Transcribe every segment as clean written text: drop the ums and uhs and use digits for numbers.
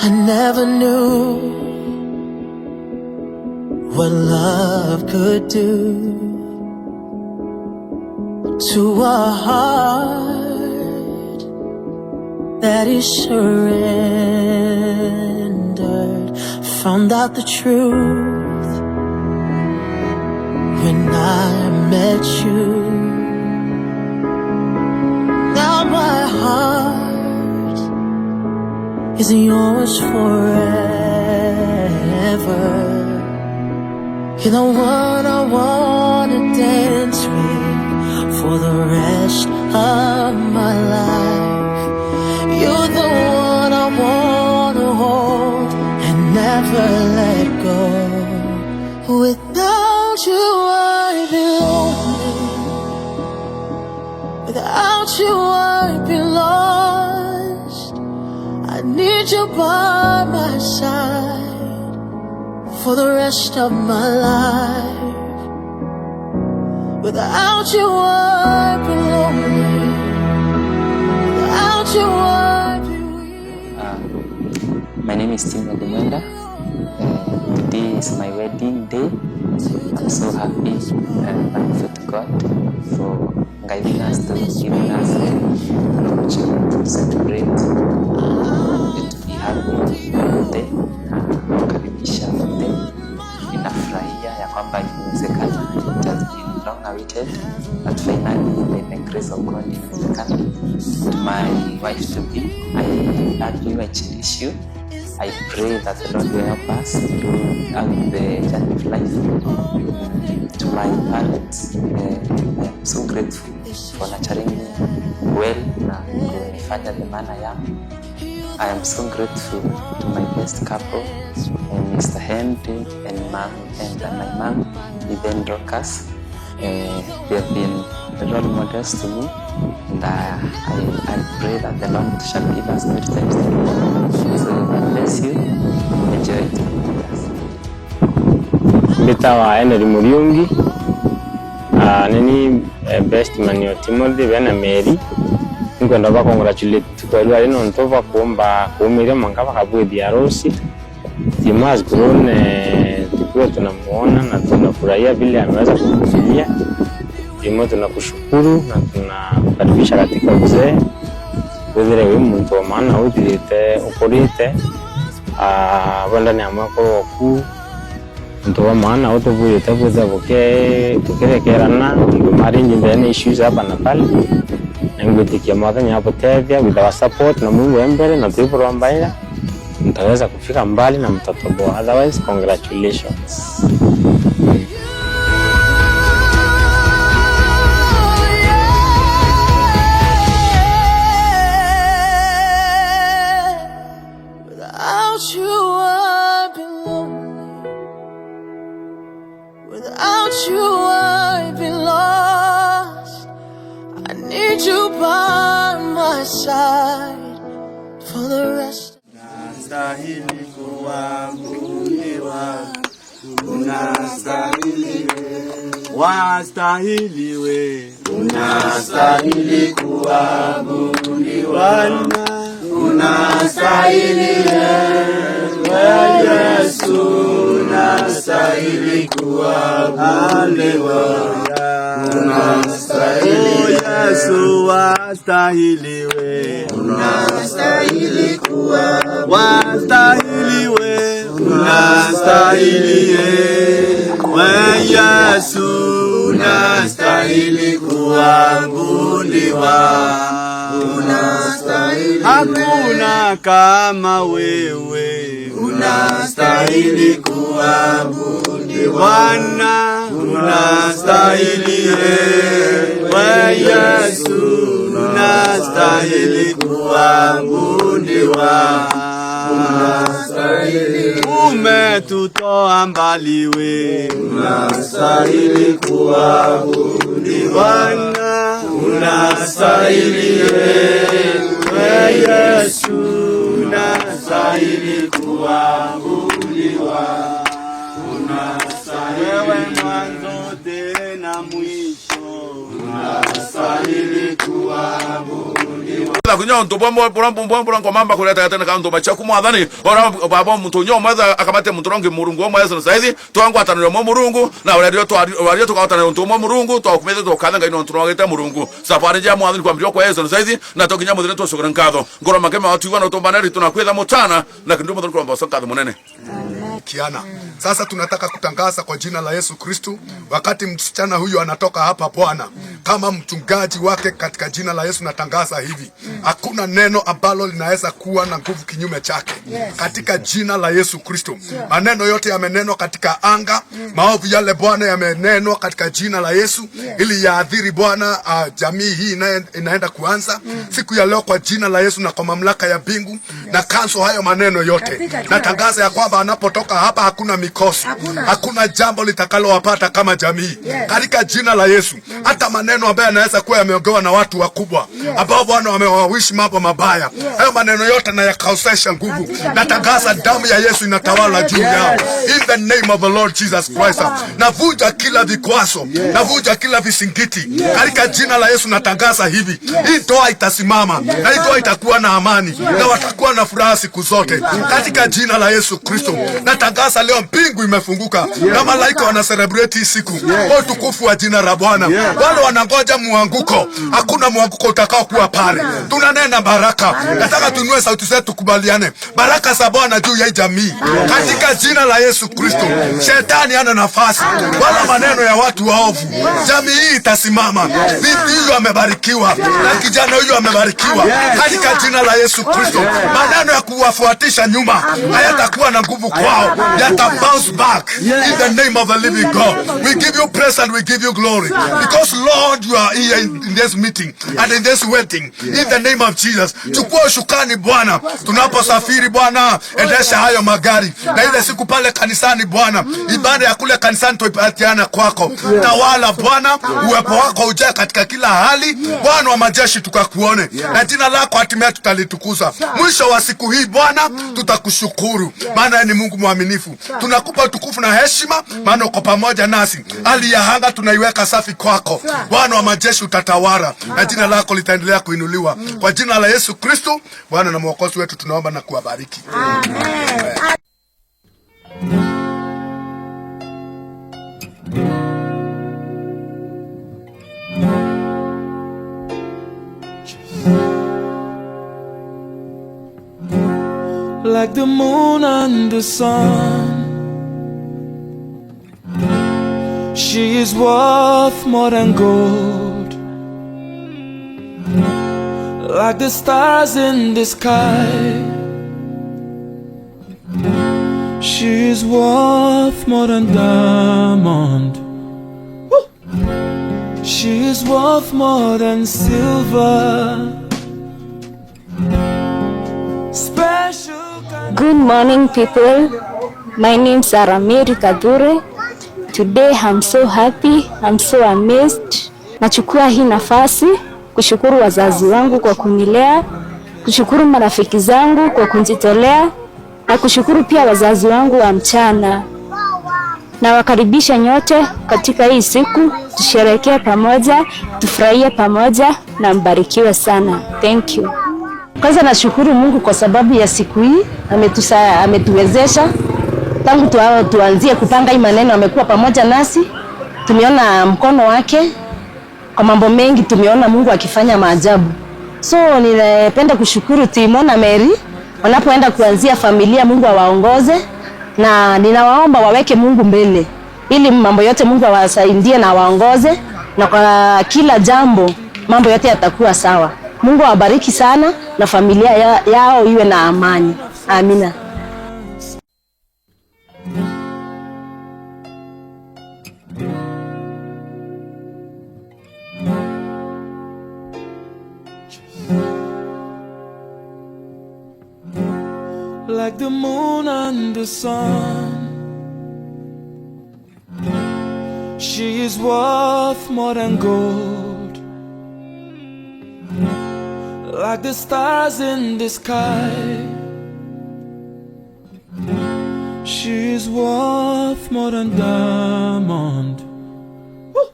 I never knew what love could do to a heart that is surrendered. Found out the truth when I met you. Now my heart is yours forever. You're the one I wanna dance with for the rest of my life. You're the one I wanna hold and never let go. Without you, I'd be lonely. Without you, I'd be lost. I need you by my side for the rest of my life. Without you, I'd be lonely. Without you, I'd be weak. My name is Timothy Mwenda. Today is my wedding day. I'm so happy and thankful to God for guiding us to giving us an opportunity to celebrate and to be happy wote na kukaribisha wote. Ninafurahia ya kwamba imewezekana. It has been long awaited, but finally by the grace of God imewezekana. To my wife to be, I love you, I cherish you. I pray that the Lord will help us throughout the journey of life. To my parents, I am so grateful for nurturing me well na kunifanya the man I am. I am so grateful to my best couple, Mr. Henry and mom and my mom, Ethan Dorcas. They have been role models to me, and I pray that the Lord shall give us good times together. So God bless you. Enjoy it with us. Mbita Henry Muriungi, nini best man yo Timothy bena Mary. Nkwenda ba congratulate twelwa rino ntova kuomba kuumiria mwanka bakabwithi harusi. Timo has grown, tukiwa tunamuona na tunafurahia vile ameweza kuvumilia. Timo, tunakushukuru na tunakukaribisha katika uzee. Withire wi muntu wa maana uthirite ukurite, wenda ni amwe korwo ku muntu wa maana utuvuyite bwithe buke tukirekerana manage the issues hapa na pale, na ngwitikia Mwathani abutethia with our support na Mungu embere na tuivorwa mbaira mtaweza kufika mbali na mtatoboa. Otherwise, congratulations. Yeah. Without you, I'd be lonely. Without you, I'd be lost. I need you by my side for the rest. Unastahili kuabudiwa, unastahili, wastahili we, unastahili kuabudiwa, Bwana, unastahili we Yesu, unastahili kuabudiwa, unastahili Yesu, wastahili we, unastahili kuwa, wastahili we, unastahili ye, we Yesu, unastahili kuabudiwa, unastahili, hakuna kama wewe, unastahili kuabudiwa, Bwana, unastahili ye, we Yesu, unastahili kuabudiwa, unastahili, umetutoa mbali we, unastahili kuabudiwa, Bwana, unastahili we Yesu, unastahili kuabudiwa, unastahili, wewe mwanzo tena mwisho, unastahili kuabudiwa. Kunya ntu bombo bombo bombo ngo mamba kuleta tena kandu macha kumwathani ora baba muntu nyo mwetha akamate muntu rongi murungu omwe na saizi twangwatanire mo murungu na urario twario tukawatanire ntu mo murungu twakumethe tukatha ngai no ntu nwagite murungu safari ja mwathani kwambirio kwa Yesu na saizi na tokinya muthire twacokera nkatho ngoro makema watu wana utombaneri tunakwitha mutana na kindu mwathani kwamba nkatho munene Kiana. Sasa tunataka kutangaza kwa jina la Yesu Kristu, wakati msichana huyu anatoka hapa Bwana, kama mchungaji wake, katika jina la Yesu natangaza hivi, hakuna neno ambalo linaweza kuwa na nguvu kinyume chake. Katika jina la Yesu Kristu, maneno yote yamenenwa katika anga, maovu yale Bwana yamenenwa katika jina la Yesu, ili yaadhiri Bwana jamii hii inaenda kuanza siku ya leo kwa jina la Yesu na kwa mamlaka ya mbingu, na kanso hayo maneno yote. Natangaza ya kwamba anapotoka hapa hakuna mikosi, hakuna jambo litakalowapata kama jamii, katika jina la Yesu. Hata maneno ambayo yanaweza kuwa yameongewa na watu wakubwa ambao Bwana wamewawishi mambo mabaya, hayo maneno yote na yakaosesha nguvu. Natangaza damu ya Yesu inatawala juu yao, in the name of the Lord Jesus Christ. Navunja kila vikwazo, navunja kila visingiti katika jina la Yesu. Natangaza hivi, hii ndoa itasimama na hii ndoa itakuwa na amani na watakuwa na furaha siku zote katika jina la Yesu Kristo. Natangaza leo mbingu imefunguka na malaika wana celebrate hii siku kwa utukufu wa jina la Bwana. Wale wanangoja muanguko, hakuna muanguko utakao kuwa pale. Tunanena baraka. Nataka tunue sauti zetu, tukubaliane baraka za Bwana juu ya jamii katika jina la Yesu Kristo. Shetani hana nafasi wala maneno ya watu waovu. Jamii hii itasimama. Binti huyu amebarikiwa na kijana huyu amebarikiwa katika jina la Yesu Kristo. Maneno ya kuwafuatisha nyuma hayatakuwa na nguvu kwao, yata bounce back in the name of the living God. We give you praise and we give you glory because Lord, you are here in this meeting and in this wedding in the name of Jesus. Chukua usukani Bwana, tunaposafiri Bwana, endesha hayo magari, na ile siku pale kanisani Bwana, ibada ya kule kanisani tuipatiana kwako. Tawala Bwana, uwepo wako ujae katika kila hali Bwana wa majeshi, tukakuone na jina lako hatimaye tutalitukuza. Mwisho wa siku hii Bwana, tutakushukuru maana ni Mungu mwaminifu. Tunakupa utukufu na heshima maana uko pamoja nasi. Hali ya anga tunaiweka safi kwako Bwana wa majeshi, utatawala na jina lako litaendelea kuinuliwa. Kwa jina la Yesu Kristo Bwana na Mwokozi wetu tunaomba na kuwabariki. Amen. Like the moon and the sun, she is worth more than gold. Like the stars in the sky, she is worth more than diamond. Woo! She is worth more than silver. Special kind. Good morning, people. My name is Arameri Kadure. Today I'm so happy, I'm so amazed. Nachukua hii nafasi kushukuru wazazi wangu kwa kunilea, kushukuru marafiki zangu kwa kunjitolea na kushukuru pia wazazi wangu wa mchana. Nawakaribisha nyote katika hii siku, tusherehekee pamoja, tufurahie pamoja na mbarikiwe sana. Thank you. Kwanza nashukuru Mungu kwa sababu ya siku hii ametuwezesha tangu tuanzie kupanga hii maneno, amekuwa pamoja nasi. Tumeona mkono wake kwa mambo mengi, tumeona Mungu akifanya maajabu. So ninapenda kushukuru Timo na Mary wanapoenda kuanzia familia, Mungu awaongoze, na ninawaomba waweke Mungu mbele ili mambo yote Mungu awasaidie na awaongoze, na kwa kila jambo mambo yote yatakuwa sawa. Mungu awabariki sana na familia yao iwe na amani. Amina. Like the moon and the sun, she is worth more than gold. Like the stars in the sky, she is worth more than diamond. Woo!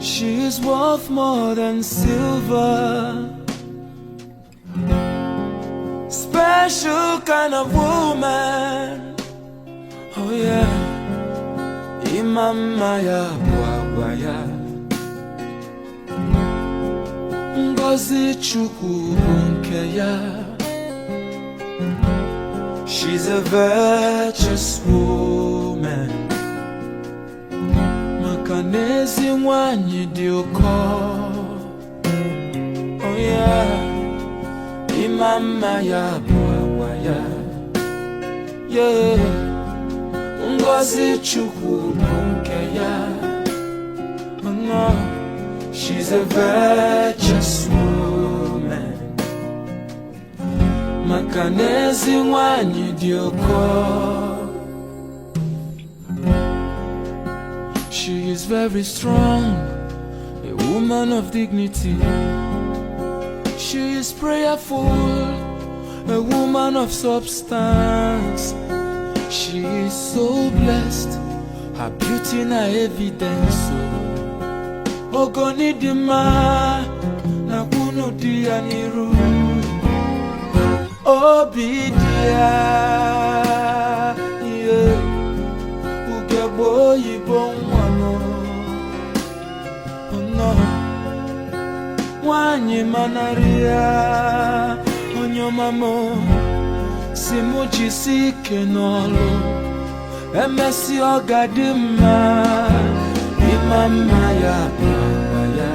She is worth more than silver. special kind of woman. Oh yeah. Imama ya bwagwa ya. Ngozi Chukwu bụ nke ya. She's a virtuous woman. Maka na ezi nwanyị dị ụkọ. Oh yeah. Ịma mma ya bụ agwa ya. Yeah. Ngozi Chukwu bụ nke ya. Oh no. She's a virtuous woman. Maka na ezi nwanyị dị ụkọ. She is very strong, a woman of dignity. She is prayerful, a woman of substance. She is so blessed, her beauty na evidence. Ogoni dị mma na kwunu dị ya n'iru. Obi dị ya, yeah. Ugegbe oyibo nwa m. Oh no. Nwanyị manarị ya, onye ọma m, si mụ jisi ike n'ọlụ, emesi ọ ga-adị mma. Ịma mma ya bụ agwa ya.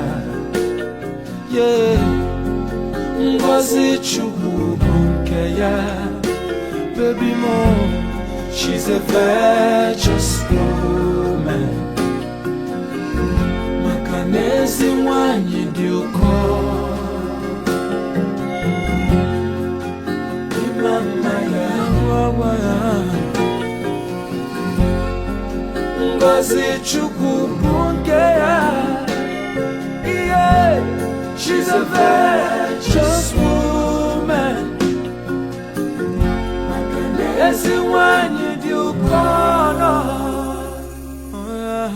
Yeah. Ngozi Chukwu bụ nke ya. Baby mo, she's a virtuous woman. Maka na ezi nwanyị dị ụkọ. Ịma mma ya bụ agwa ya. Ngozi Chukwu bụ nke ya. Yeah. She's a virtuous woman. Maka na ezi nwanyị dị ụkọ nọ. Oh, yeah.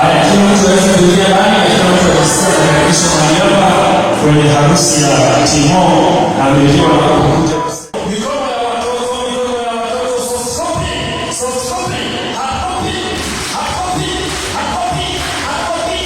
Haya, kila mtu aweze kuingia ndani na kila mtu ajisikie kukaribishwa mahali hapa kwenye harusi ya Timo na Mary wanapokuja. Mikono ya watoto, mikono ya watoto, soft copy, soft copy, hard copy, hard copy, hard copy, hard copy,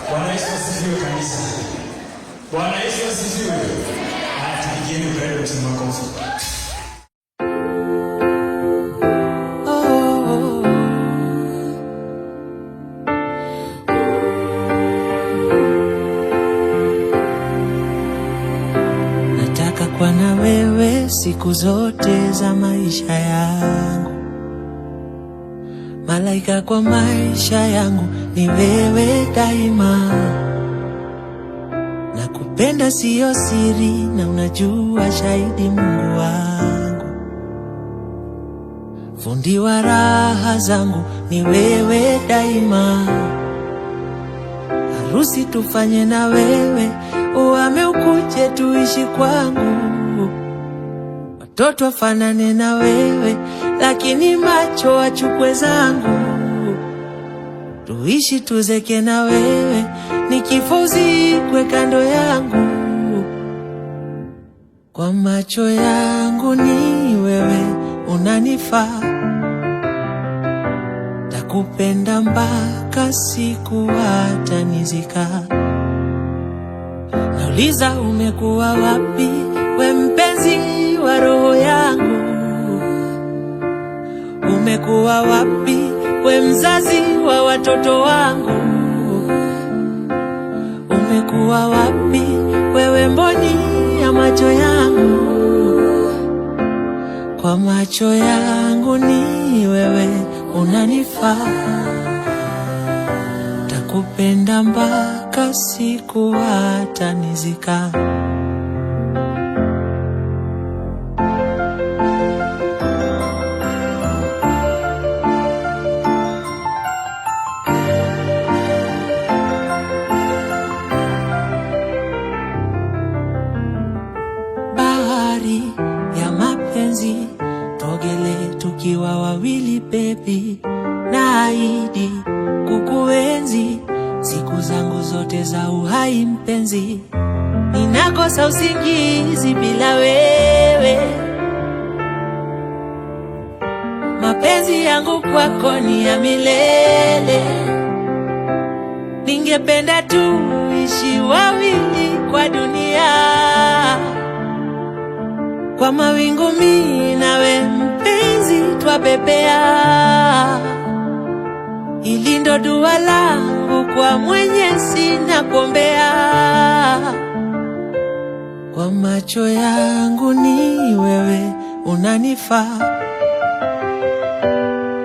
Bwana Yesu asifiwe kanisa. Bwana Yesu asifiwe. Haya, tupigieni upendo mtu makofi. Nataka kuwa na wewe siku zote za maisha yangu, malaika kwa maisha yangu ni wewe daima. Nakupenda siyo siri, na unajua shahidi Mungu wangu, fundi wa raha zangu ni wewe daima. Harusi tufanye na wewe, uame ukuje tuishi kwangu, watoto wafanane na wewe, lakini macho wachukwe zangu, tuishi tuzeke na wewe, nikifa uzikwe kando yangu. Kwa macho yangu ni wewe unanifaa, takupenda mpaka siku watanizika. Nauliza umekuwa wapi, we mpenzi wa roho yangu? Umekuwa wapi, we mzazi wa watoto wangu? Umekuwa wapi, wewe mboni ya macho yangu? Kwa macho yangu ni wewe unanifaa, takupenda mpaka siku watanizika. Bahari ya mapenzi tuogele tukiwa wawili baby, naahidi kukuenzi siku zangu zote za uhai mpenzi, ninakosa usingizi bila wewe, mapenzi yangu kwako ni ya milele, ningependa tuishi wawili kwa dunia kwa mawingu mi nawe mpenzi twabebea, ili ndo dua langu kwa Mwenyezi na kuombea. Kwa macho yangu ni wewe unanifaa,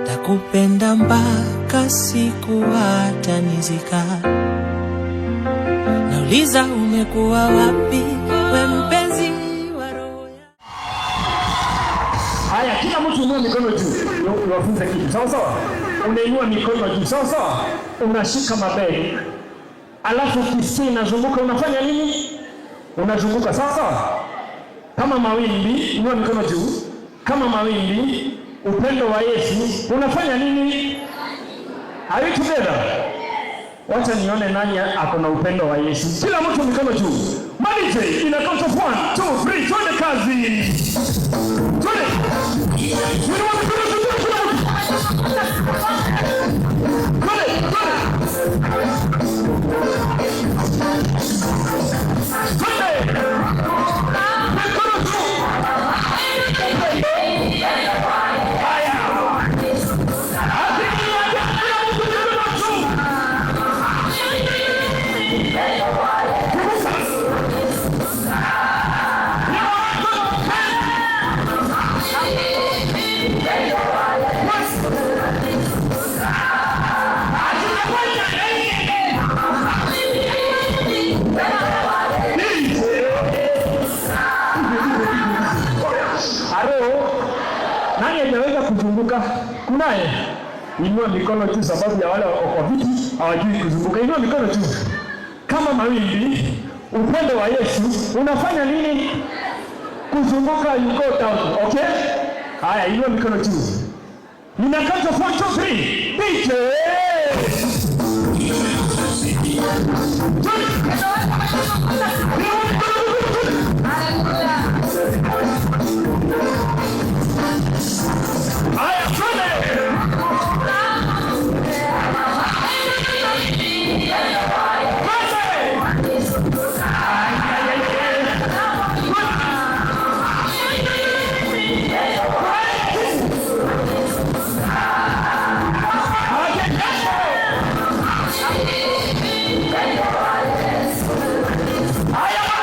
takupenda mpaka siku watanizika. Nauliza umekuwa wapi, we mpenzi wa roho. Haya, kila mtu inua mikono juu, niwafunze kitu. Sawa sawa? Unainua mikono juu, sawa sawa? Unashika mabega, alafu kisi inazunguka. Unafanya nini? Unazunguka, sawa sawa? Kama mawimbi. Inua mikono juu, kama mawimbi. Upendo wa Yesu unafanya nini? Are we together? Wacha nione nani ako na upendo wa Yesu. Kila mtu mikono juu. Manager, in a count of 1, 2, 3, twende kazi. Twende. Inua mikono juu, kila mtu. Twende, twende. Twende. Mikono juu. Haya. Kila mtu mikono juu. Nani hajaweza kuzunguka? Kunaye? Inua mikono juu, sababu ya wale wako kwa viti hawajui kuzunguka. Inua mikono juu. Kama mawimbi, upendo wa Yesu unafanya nini? Kuzunguka, you go down. Okay? Haya, inua mikono juu. Nina count of 1, 2, 3. DJ! Haya, twende! Twende! Ay, ay, ay, ay.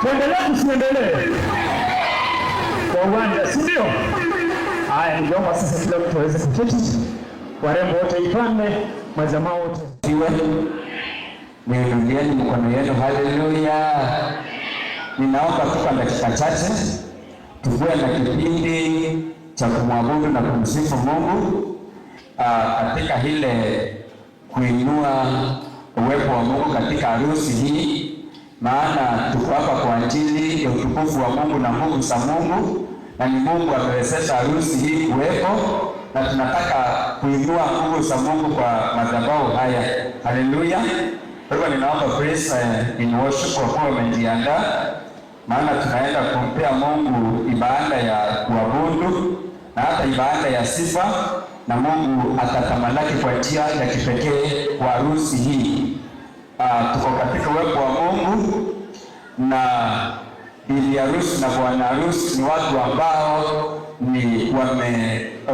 Tuendelee tusiendelee? Kwa uwanja, si ndio? Haya, ningeomba sasa kila mtu aweze kuketi, warembo wote ipande, majamaa wote. Siwe niinulieni mikono yenu. Haleluya! Ninaomba tu kwa dakika chache tukuwe na kipindi cha kumwabudu na kumsifu Mungu katika ile kuinua uwepo wa Mungu katika harusi hii, maana tuko hapa kwa ajili ya utukufu wa Mungu na nguvu za Mungu, na ni Mungu amewezesha harusi hii kuwepo, na tunataka kuinua nguvu za Mungu kwa madhabahu haya. Haleluya! Kwa hivyo ninaomba praise in worship kwa kuwa wamejiandaa, maana tunaenda kumpea Mungu ibada ya kuabudu na hata ibada ya sifa, na Mungu atatamalaki kwa njia ya kipekee kwa harusi hii. Tuko katika uwepo wa Mungu na bibi harusi na bwana harusi ni watu ambao ni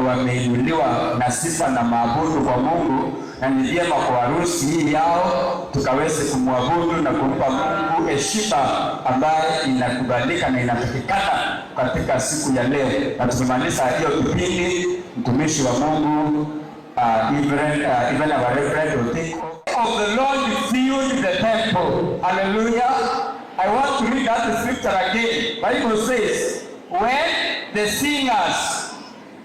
wameinuliwa na sifa na maabudu kwa Mungu, na ni vyema kwa harusi hii yao tukaweze kumwabudu na kumpa Mungu heshima ambaye inakubalika na inatakikana katika siku ya leo. Na tukimaliza hiyo kipindi, mtumishi wa Mungu even our Reverend Otiko of the Lord filled the temple. Hallelujah. I want to read that scripture again. Bible says, when the singers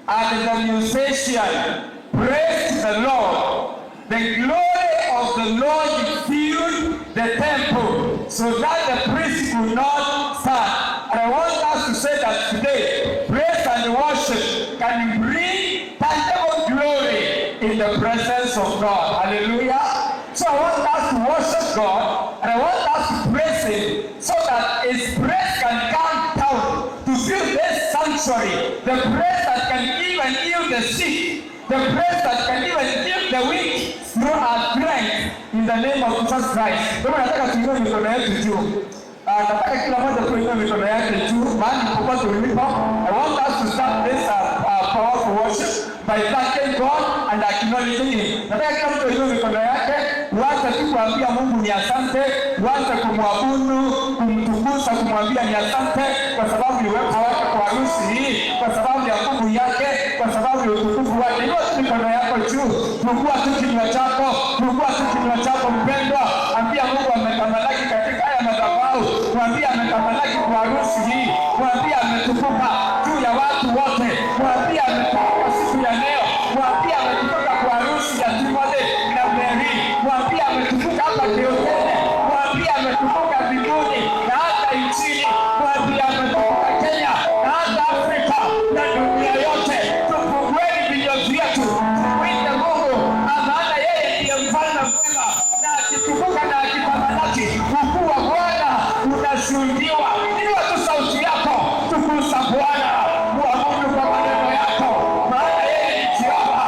and the musician praised the Lord, the glory of the Lord filled the temple, so that the priest could not stand. And I want us to say that today, praise and worship can bring tangible glory in the presence of God. Hallelujah. So I want us to worship God and I want us to praise Him so that His praise can come down to fill this sanctuary. The praise that can even heal the sick, the praise that can even heal the weak through our strength in the name of Jesus Christ. Kwa hivyo nataka tuinue mikono yetu juu. Nataka kila mmoja tuinue mikono yake juu mahali popote ulipo. I want us to start this powerful worship by thanking God and acknowledging Him. Nataka kila mtu ainue mikono yake, uanze tu kuambia Mungu ni asante, uanze kumwabudu, kumtukuza, kumwambia ni asante kwa sababu ya uwepo wake kwa harusi hii, kwa sababu ya nguvu yake, kwa sababu ya utukufu wake. Inua tu mikono yako juu, fungua tu kinywa chako, fungua tu kinywa chako mpendwa, ambia Mungu ametamalaki katika haya madhabahu, mwambie ametamalaki kwa harusi hii, mwambie ametukuka juu ya watu wote, mwambie ametukuka siku ya leo, mwambie ametukuka kwa harusi ya Timothy na Mary, mwambie ametukuka hapa Kiutene, mwambie ametukuka mbinguni na hata nchini, mwambie ametukuka Kenya na hata Afrika na dunia yote. Tufungueni vinywa vyetu tumwite Mungu, maana yeye ndiye mfalme mwema, na akitukuka na akitamalaki, ukuu wa Bwana unashuhudiwa. Inua tu sauti yako, tukuza Bwana, muabudu kwa maneno yako, maana yeye ni Jehova.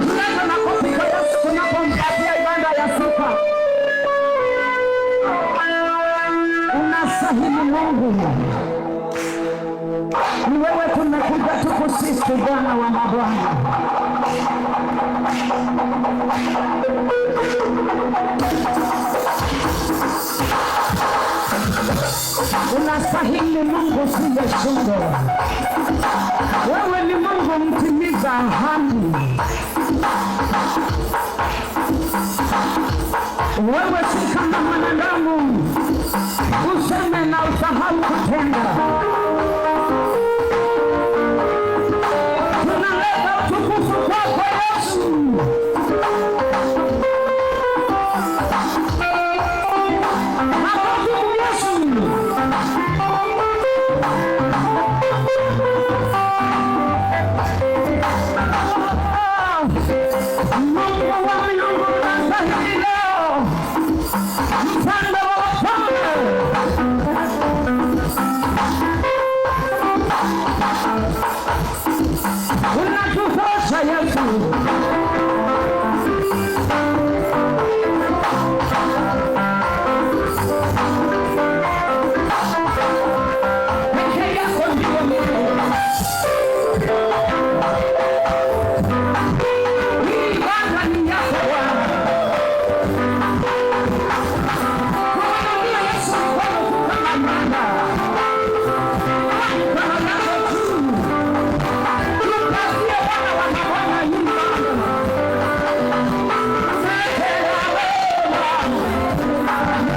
Tulete makofi kwa Yesu tunapompatia ibada ya sifa. Unastahili Mungu, ni wewe tumekuja tukusifu Bwana wa mabwana. Unastahili Mungu usiyeshindwa. Wewe ni Mungu mtimiza ahadi. Wewe si kama mwanadamu useme na usahau kutenda. Tunaleta utukufu kwako Yesu. Makofi kwa Yesu. Mungu wa miungu unastahili leo. Mfalme wa wafalme. Unatutosha Yesu. Peke yako ndiwe Mungu. Hii ibada ni yako Bwana. Kumwinulia Yesu mkono kama ibada. Mikono yako juu. Tupatie Bwana wa mabwana hii ibada. Umetenda wema.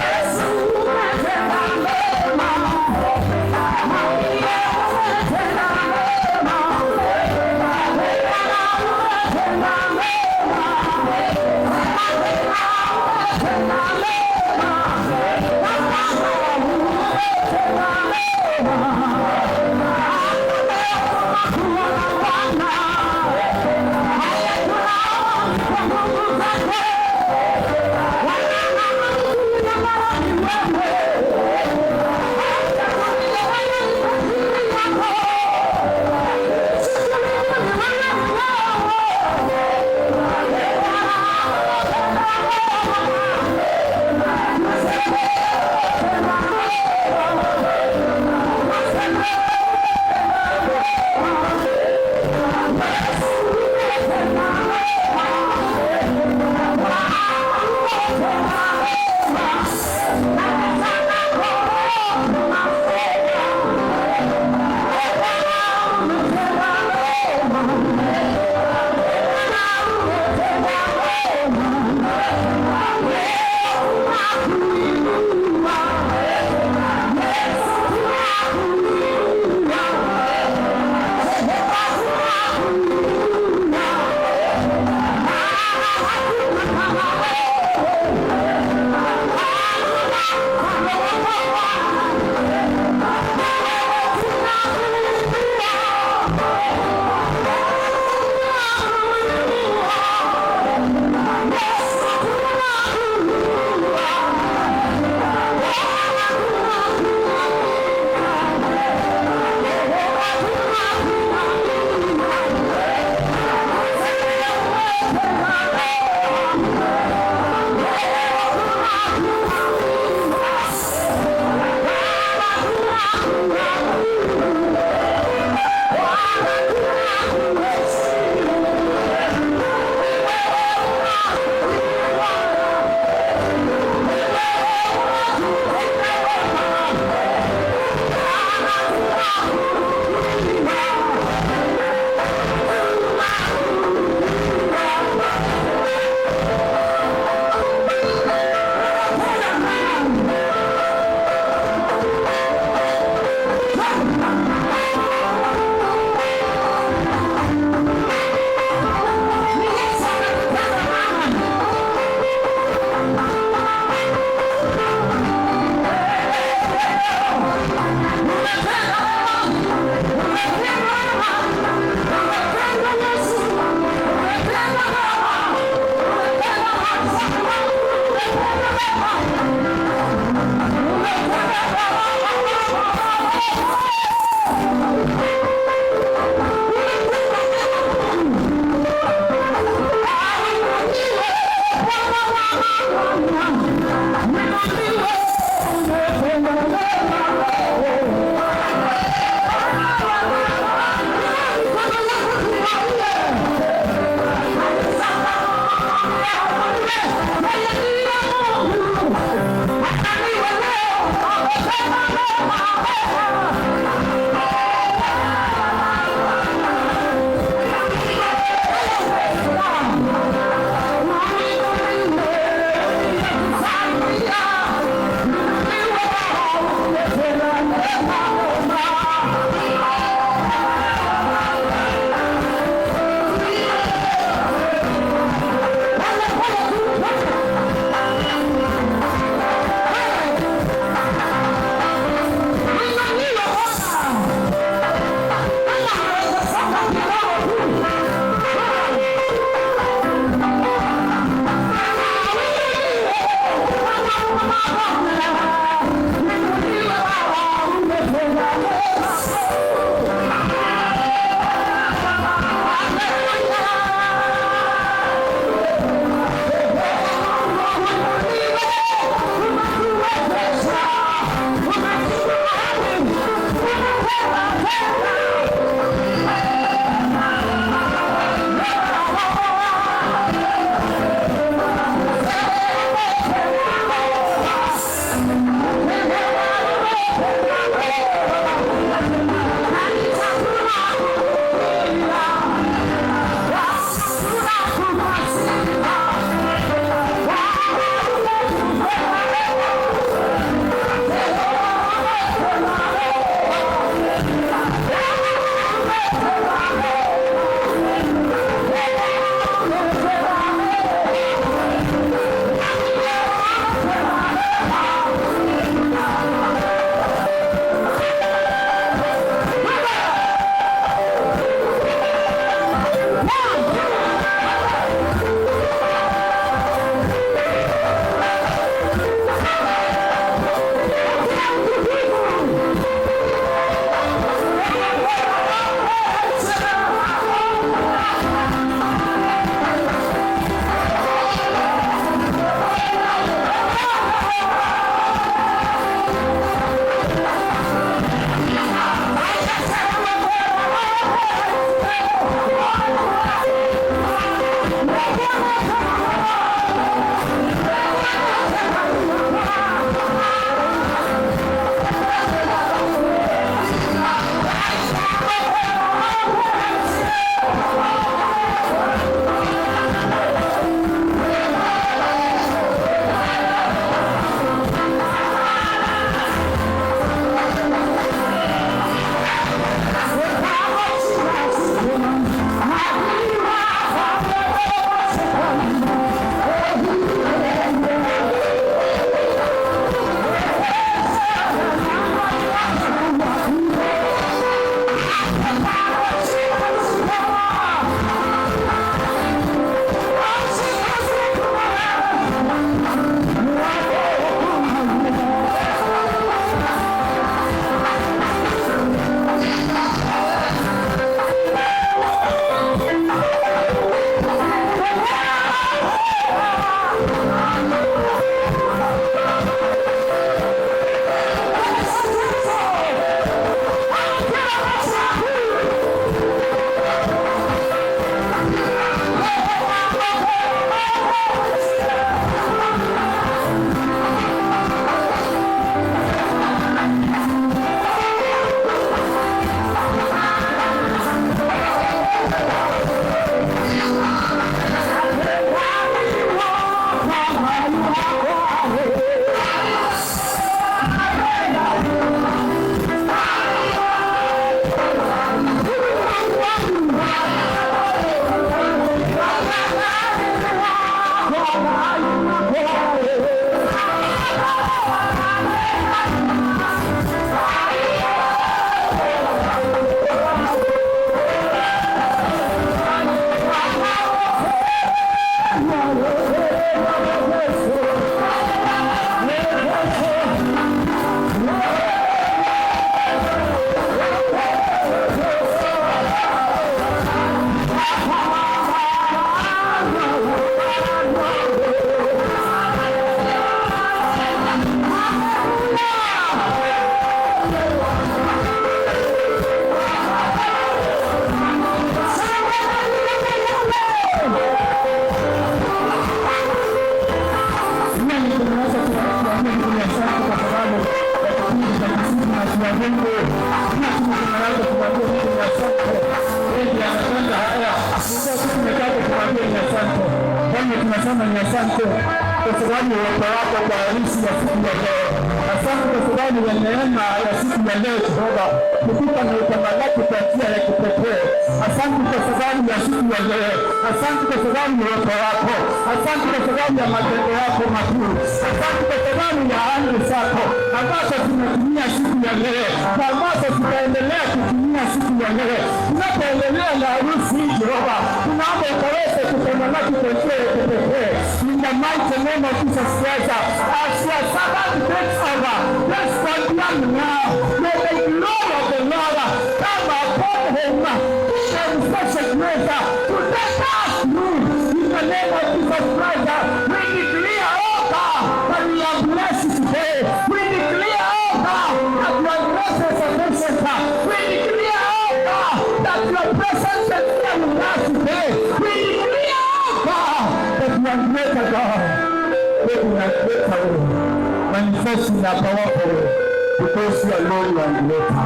Yesu umetenda mema. Mwambie umetenda mema. Bwana umetenda mema. Umetenda mema. Tunasema ni asante kwa sababu ya uwepo wako kwa harusi ya siku ya leo. Asante kwa sababu ya neema ya siku ya leo, Jehova, kutupa na utamalaki kwa njia ya kipekee. Asante kwa sababu ya siku ya leo. Asante kwa sababu ya uwepo wako. Asante kwa sababu ya matendo yako makuu. Asante kwa sababu ya amri zako ambazo tumetumia siku ya leo na ambazo tutaendelea kutumia siku ya leo. Tunapoendelea na harusi hii, Jehova, tunaomba ukaweze kutamalaki kwa njia ya kipekee. In the mighty name of Jesus Christ, as your servant takes over, let's continue now. May the glory of the Lord come upon him. Give him such a grace to take us through. In the name of Jesus Christ, we declare, oh God, that we are blessed today. We declare, oh God, that your grace is sufficient. We declare sons and fear with us today. We declare, oh God, that you are greater God. That you are greater way. Manifest in a powerful way. Because you alone you are greater.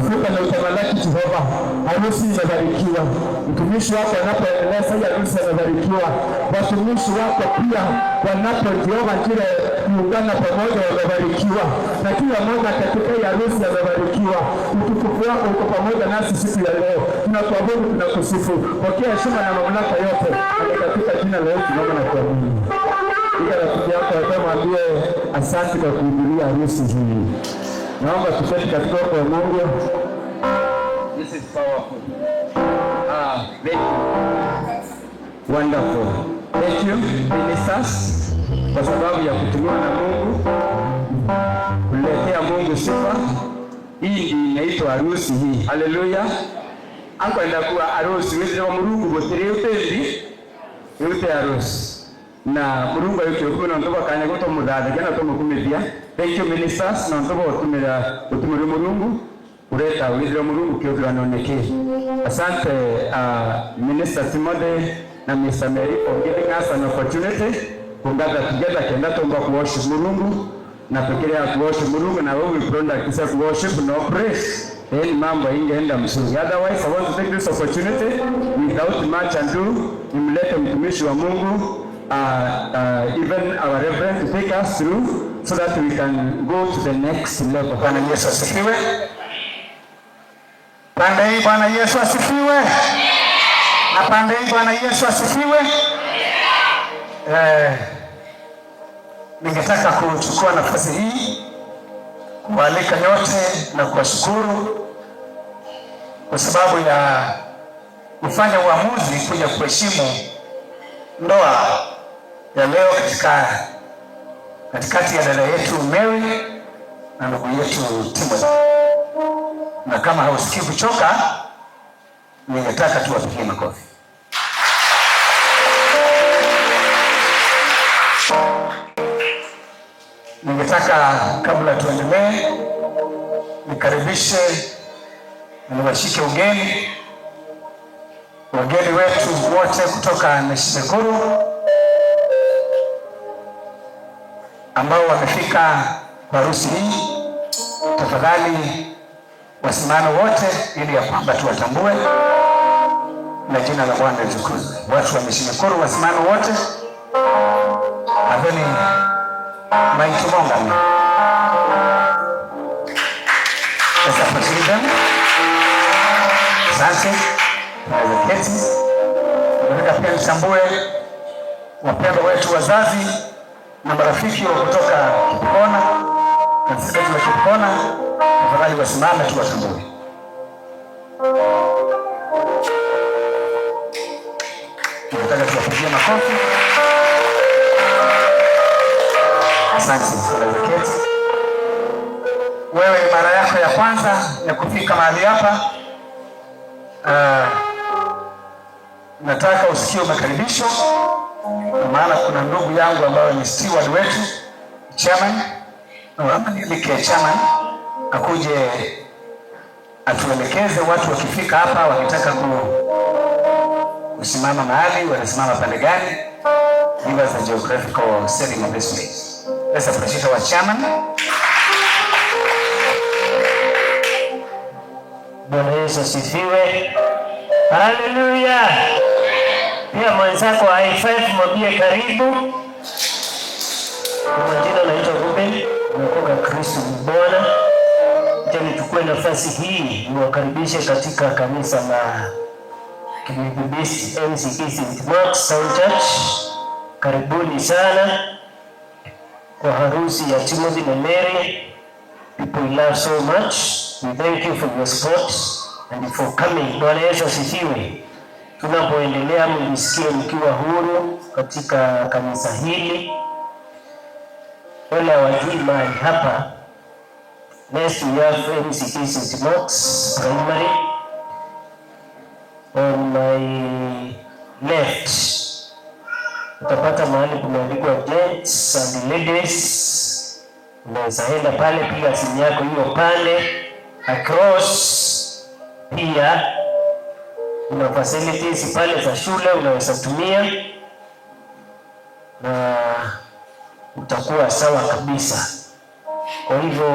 Sifa na utamalaki Jehova. Harusi imebarikiwa. Mtumishi wako anapoendelea sasa, harusi amebarikiwa. Watumishi wako pia wanapojiona kile kuungana pamoja wamebarikiwa, na kila mmoja katika hii harusi amebarikiwa. Utukufu wako uko pamoja nasi siku ya leo. Tunakuabudu, tunakusifu. Pokea heshima na mamlaka yote, na katika jina la Yesu tunaomba na kuamini. Ika rafiki yako mwambie asante kwa kuhudhuria harusi hii. Naomba tuketi katika uwepo wa Mungu. This is powerful. Ah, thank you. Wonderful. Thank you, ministers, kwa sababu ya kutumiwa na Mungu kuletea Mungu sifa. Hii ndiyo inaitwa harusi hii. Haleluya. Akwenda kuwa harusi withira Murungu gutiri utendi yute harusi na Murungu ayuke kumena ntoba kanya goto muthathe na tumukumithia. Thank you, ministers, na ntoba utumira utumira Murungu ureta withira Murungu kio niki. Asante, Minister Timothy na Mr. Mary, for giving us an opportunity kugather together kenda tumba kuworship Murungu na fikiria kuworship Murungu na wewe product isa kuworship no praise, then mambo ingeenda mzuri. Otherwise, I want to take this opportunity without much ado nimlete mtumishi wa Mungu, even our reverend, to take us through so that we can go to the next level. Bwana Yesu asifiwe. Pande hii Bwana Yesu asifiwe. Na pande hii Bwana Yesu asifiwe. Ningetaka kuchukua nafasi hii kualika nyote na kuwashukuru kwa sababu ya kufanya uamuzi kuja kuheshimu ndoa ya leo katikati ya dada yetu Mary na ndugu yetu Timothy. Na kama hausikii kuchoka, ningetaka tuwapigie makofi. Ningetaka kabla tuendelee, nikaribishe na niwashike ugeni wageni wetu wote kutoka Neshikuru ambao wamefika kwa harusi hii. Tafadhali wasimame wote ili ya kwamba tuwatambue na jina la Bwana litukuzwe. Watu wa Neshikuru wasimame wote. Aveni maitumonga. Sasa appreciate. Asante. Tunaweza keti. Nataka pia nitambue wapendwa wetu wazazi na marafiki wa kutoka Kipkona, kanisa letu la Kipkona, tafadhali wasimame tuwatambue. Tunataka tuwapigie makofi. Asante, tunaweza keti. Wewe ni mara yako ya kwanza ya kufika mahali hapa. Nataka usikie umekaribishwa, kwa maana kuna ndugu yangu ambayo ni steward wetu, chairman, na nialike chairman akuje atuelekeze watu wakifika hapa wakitaka kusimama mahali wanasimama pande gani. Give us the geographical setting of this place. Let's appreciate our chairman. Bwana Yesu asifiwe. Haleluya. Pia mwenzako high five, mwambie karibu. Kwa majina naitwa Ruben, nimetoka Kristo Bwana. Acha nichukue nafasi hii niwakaribishe katika kanisa la KBBC NCK St. Mark's Town Church. Karibuni sana kwa harusi ya Timothy na Mary. People we love so much. We thank you for your support and for coming. Bwana Yesu asifiwe. Tunapoendelea, mjisikie mkiwa huru katika kanisa hili. Wale hawajui mahali hapa, next we have MCK St. Mark's Primary. On my left utapata mahali kumeandikwa gents and ladies. Unaweza enda pale, piga simu yako hiyo pale. Across pia Kuna facilities pale za shule unaweza tumia na utakuwa sawa kabisa. Kwa hivyo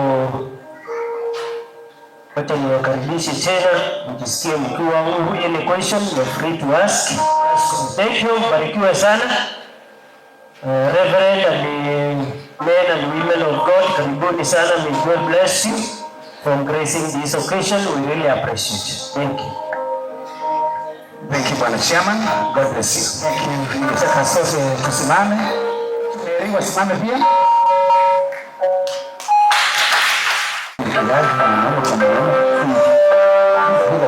wacha niwakaribishe tena, mjisikie mkiwa huru. Any question you are free to ask. Thank you, barikiwe sana. Reverend and the men and women of God, karibuni sana. May God bless you for gracing this occasion. We really appreciate it. Thank you. Thank you, Bwana Chairman. God bless you. Thank you. Ningetaka sote tusimame. Mary wasimame pia.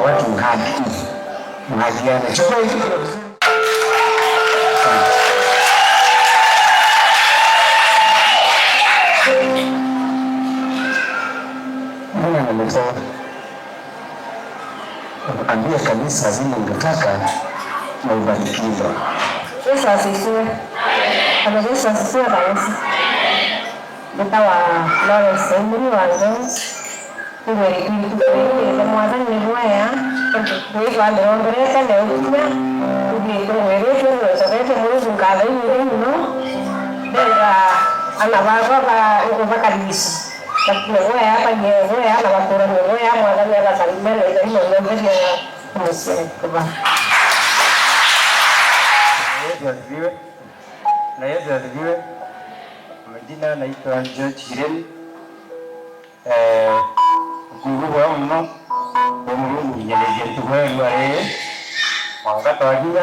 Watu mhagi. Mhagiane. Chukua hivi vizuri. Mungu ametoa. Ambia kanisa zile ungetaka na ubarikiwe. Yesu asifiwe. Bwana Yesu asifiwe kanisa. Ndetawa Lawrence Emily wa Jones. Tugwĩrĩte mwathani nĩ mwega twĩtwa mĩrongerete na ũkinya tũthiĩ tũgwĩrĩtwe nĩũcokete mũrungu ngatho nyingĩ mũno ndenda ana bakwa bakaribisha nĩgwea banyegwea na bakũra nĩgwea mwathani agakarime na itharimo nyomberia mũciĩ kuba. Yesu asifiwe. Na Yesu asifiwe. Majina naitwa George Hireni. Nguvu muno omulungu nyenyeje tukwelwa mwanga twaginya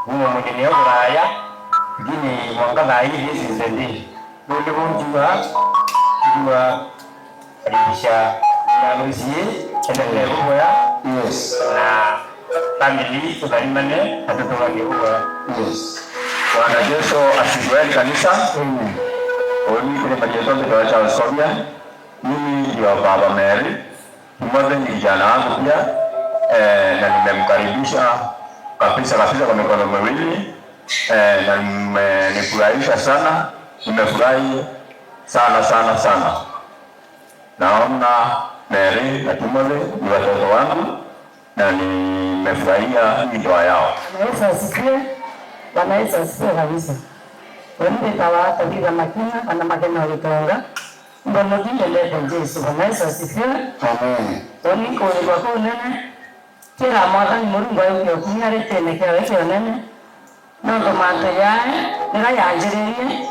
umo mwenye buraya lakini mwanga thai hizi ndi ndio bunjua jua karibisha na endelee kuboya. Yes. Na family tukalimane na tutoke kuboya. Yes. Bwana Yesu asifiwe kanisa. Amen. Oni kule majeto ndio cha Sofia. Mimi ndio Baba Mary. Mmoja ni kijana wangu pia na nimemkaribisha kabisa kabisa kwa mikono miwili na nimenifurahisha sana, nimefurahi sana sana sana. Naona Mary na Timothy ni watoto wangu na nimefurahia ndoa yao. Bwana Yesu asifiwe. Bwana Yesu asifiwe kabisa. Wendetawa Tabitha Makina ana makena gitonga mbono ndendete Jesu. Bwana Yesu asifiwe. Amen. Toni kuigwa kuu nene kira mwathani Mũrungu augire ũkinya rĩtĩnĩ kĩao kĩo nene nondu mantu yae nĩrayanjĩrĩrie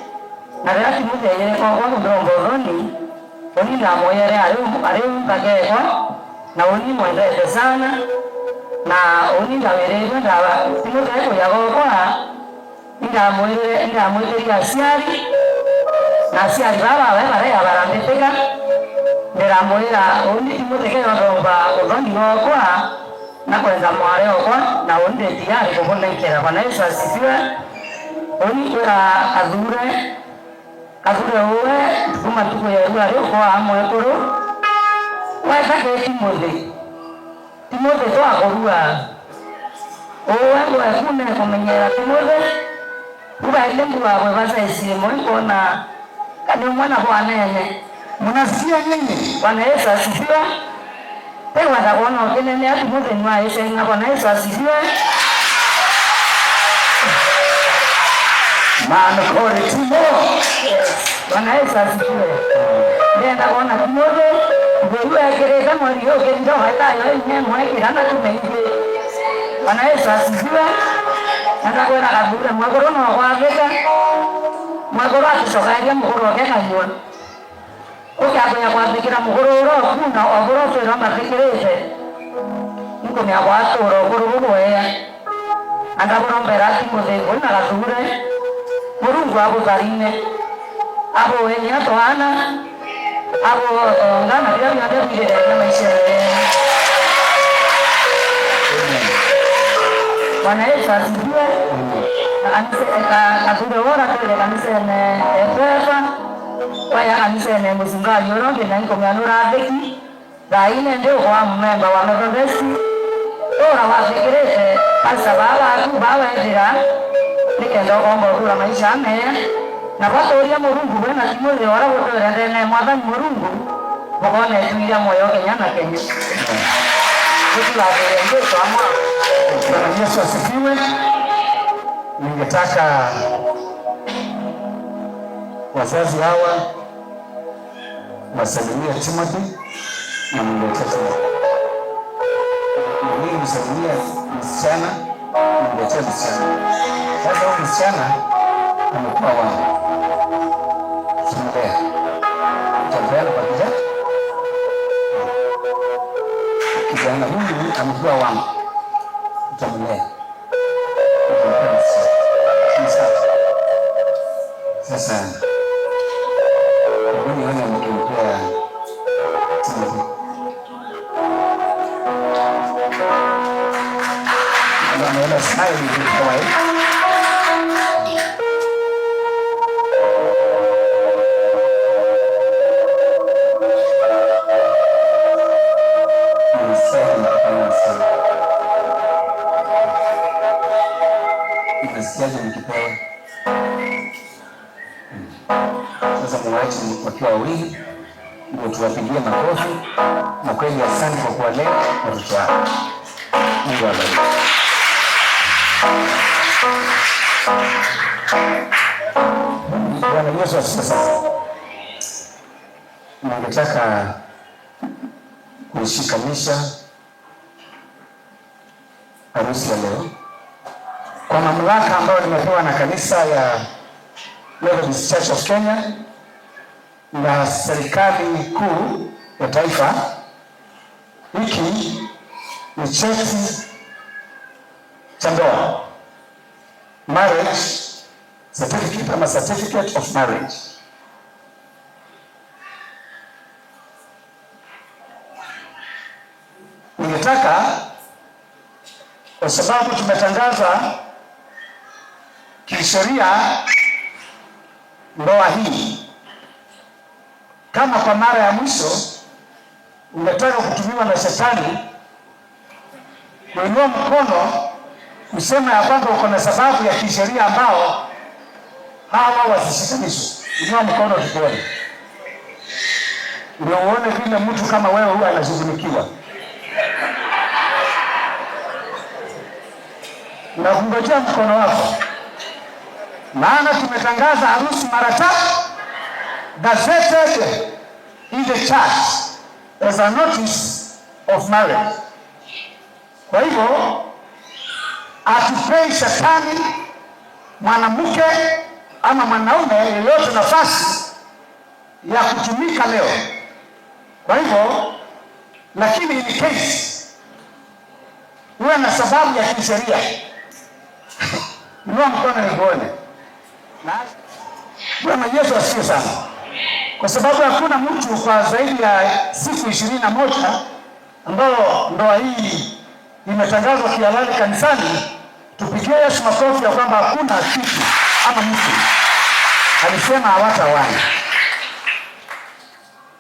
na rĩrĩa timũthĩnyĩre kwakwa kũmĩromba ũthoni ũni ndamwĩre arĩ ngakekwa na ũni mwendete sana na ũni ndawĩrĩirwe timũthee kũya gwakwa ndamwĩrĩrie aciari na aciari baba we baria barambĩtĩka ndĩramwĩra ũni timũtheke ndomba ũthoni wakwa na kwenda mware wakwa na ũni ndĩ tiyari kũmũnengera. Bwana Yesu asifiwe. Ũni kwĩra athure athure ũwe kuma tukũ ya irua rĩ ũkorwo hamwe kũrũ wetake Timothy Timothy twakũrua ũwe gwekune kũmenyera Timothy ubaile mbu wakwe basaisie ĩmwe kuona kani mwana bwanene Mnasikia nyinyi? Bwana Yesu asifiwe. Tekwenda kuona ũkĩnene Timothy nĩwaĩcenga. Bwana Yesu asifiwe. Maana kore Timo. Bwana Yesu asifiwe. Ndenda kuona Timothy ngũru ekĩrĩte mweri ũkĩrire ũhetayo inye mwekĩra na tumeingĩ. Bwana Yesu asifiwe. Ndakwĩra gathure mwekũrũ no gwathĩka mwekũrũ atũcokeria mũgũrũ oke kanyua ũkĩambĩrĩria gwathĩkĩra mũgũrũ ũrĩa ũkuna ogũrũ ũtwĩra mathĩkĩrĩte nĩkũmĩa gwatũra ũgũrũ gũgwea andakũrombera Timothy ngũi na gathure Mũrungu agũtharime agũenie twana agũtonga na kĩrĩa gĩothe wigĩrĩria maisha Bwana Yesu asifiwe. Kathure wora twĩre kanitha-inĩ ekweba waya kanitha-inĩ mũcungaji ũrĩa ũngĩ na ikũmia nĩũrathĩki thaa ine ndĩ ũkwa mũmemba wa Methodist ũra wathĩkĩrĩte pasta babaku bawethĩra nĩkenda ũkomba ũkũra maisha mea na gwatũria Mũrungu wĩna Timothy ũrĩa gũtwĩra ndene mwathani Mũrungu mũkona ĩtuire muoyo Kenya na Kenya. Bwana Yesu asifiwe. Ningetaka wazazi hawa wasalimie Timothy na mletee Timothy. Mimi msalimie msichana, mletee msichana. Sasa huyu msichana amekuwa wangu. Tumlea. Tutampeana kwa kijana. Kijana huyu amekuwa wangu. Tutamlea. Tutampea msichana. Ni sawa. Sasa hebu nione mkimpea Timothy. Naona smile ni kawaida. Unasikiaje mkipewa? Sasa muwache wakiwa wawili ndio tuwapigie makofi, na kweli asante kwa kuwalea watoto wako. Mungu awabariki. Bwana Yesu asifiwe sana. Ningetaka kuishikanisha harusi ya leo kwa mamlaka ambayo nimepewa na kanisa ya Methodist Church of Kenya na serikali kuu ya taifa. Hiki ni cheti cha ndoa, marriage certificate ama certificate of marriage. Ningetaka, kwa sababu tumetangaza kisheria ndoa hii, kama kwa mara ya mwisho ungetaka kutumiwa na shetani kuinua mkono kusema ya kwamba uko na sababu ya kisheria ambao hawa wasishikanishwe, inua mkono tukuone, ndio uone vile mtu kama wewe huwa anashughulikiwa. Na kungojea mkono wako, maana tumetangaza harusi mara tatu, gazetted in the church as a notice of marriage. Kwa hivyo hatupei shetani mwanamke ama mwanaume yeyote nafasi ya kutumika leo. Kwa hivyo, lakini in case uwe na sababu ya kisheria, inua mkono nikuone. Na Bwana Yesu asifiwe sana, kwa sababu hakuna mtu kwa zaidi ya siku 21 ambao ndoa hii imetangazwa kihalali kanisani, tupigie Yesu makofi ya kwamba hakuna kitu ama mtu alisema hawataoana.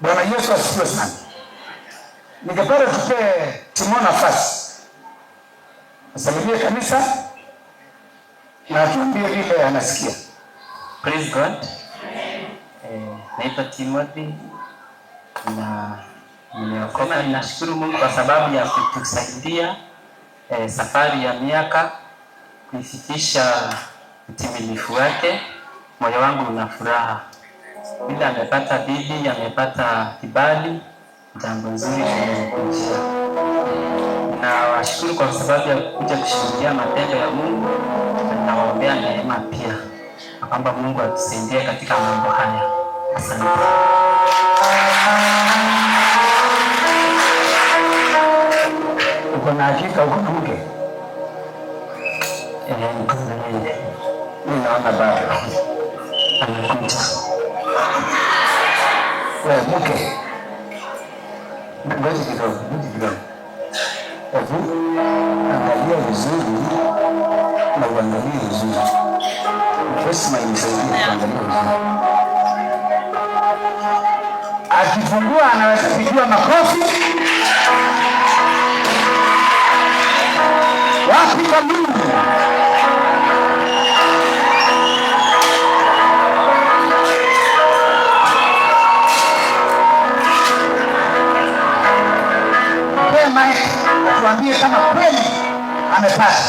Bwana Yesu asifiwe sana. Ningependa tupee Timo nafasi asalimie kanisa na atuambie vile anasikia. Praise God. Naitwa Timothy na nimeokoka. Ninashukuru Mungu kwa sababu ya kutusaidia safari ya miaka kuifikisha utimilifu wake. Moyo wangu una furaha vile amepata bibi, amepata kibali, jambo nzuri limekujia. Nawashukuru kwa sababu ya kuja kushuhudia matendo ya Mungu, na ninawaombea neema pia na kwamba Mungu atusaidie katika mambo haya. Asante. Uko na hakika uko na mke? Niko na yeye. Mimi naona bado. Anakuja. Wewe mke. Ngoja kidogo, ngoja kidogo. Hebu angalia vizuri na uangalie vizuri. Heshima imsaidie kuangalia vizuri. Akifungua anaweza pigiwa makofi. Wapi kwa Mungu? Mike. Atuambie kama kweli amepata.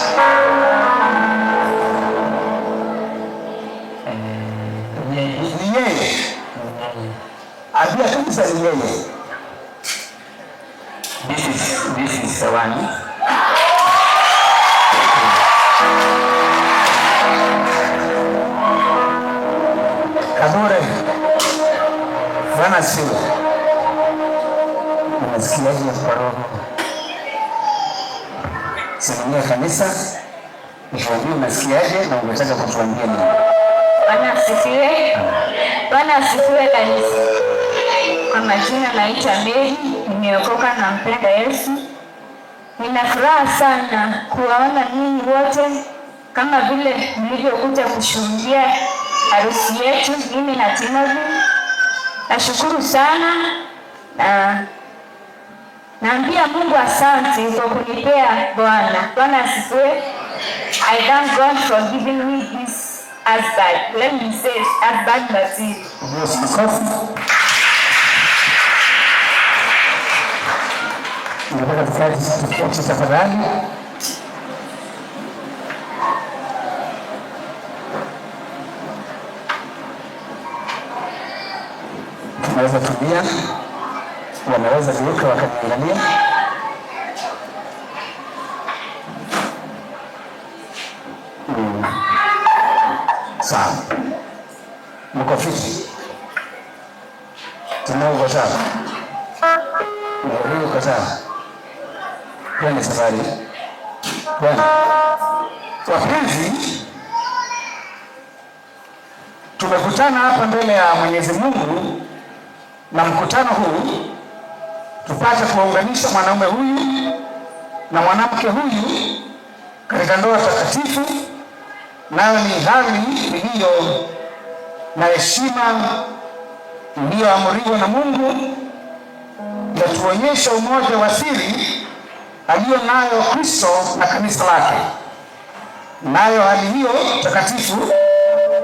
Ni yeye. Ambia kanisa ni yeye. This is the one. Kadore, Bwana asifiwe. Unasikiaje kwa roho? Salimia kanisa, nituambie unasikiaje na ungetaka kutuambia nini? Bwana asifiwe. Bwana asifiwe kanisa. Kwa majina naitwa Mary, nimeokoka na mpenda Yesu. Nina furaha sana kuwaona ninyi wote kama vile mlivyokuja kushuhudia harusi yetu mimi na Timothy. Nashukuru sana na naambia Mungu asante kwa kunipea Bwana. Bwana asifiwe. I thank God for giving me this husband. Let me say husband material. Yes, makofi. Nataka tukae tuketi tafadhali. Tunaweza tulia, wanaweza geuka wakaniangalia. Sawa, mko fiti? Tena uko sawa? Wewe uko sawa? Twende safari. Twende. Wapenzi, tumekutana hapa mbele ya Mwenyezi Mungu na mkutano huu tupate kuwaunganisha mwanaume huyu na mwanamke huyu katika ndoa takatifu, nayo ni hali iliyo na heshima iliyoamriwa na Mungu, yatuonyesha umoja wa siri aliyo nayo Kristo na kanisa lake. Nayo hali hiyo takatifu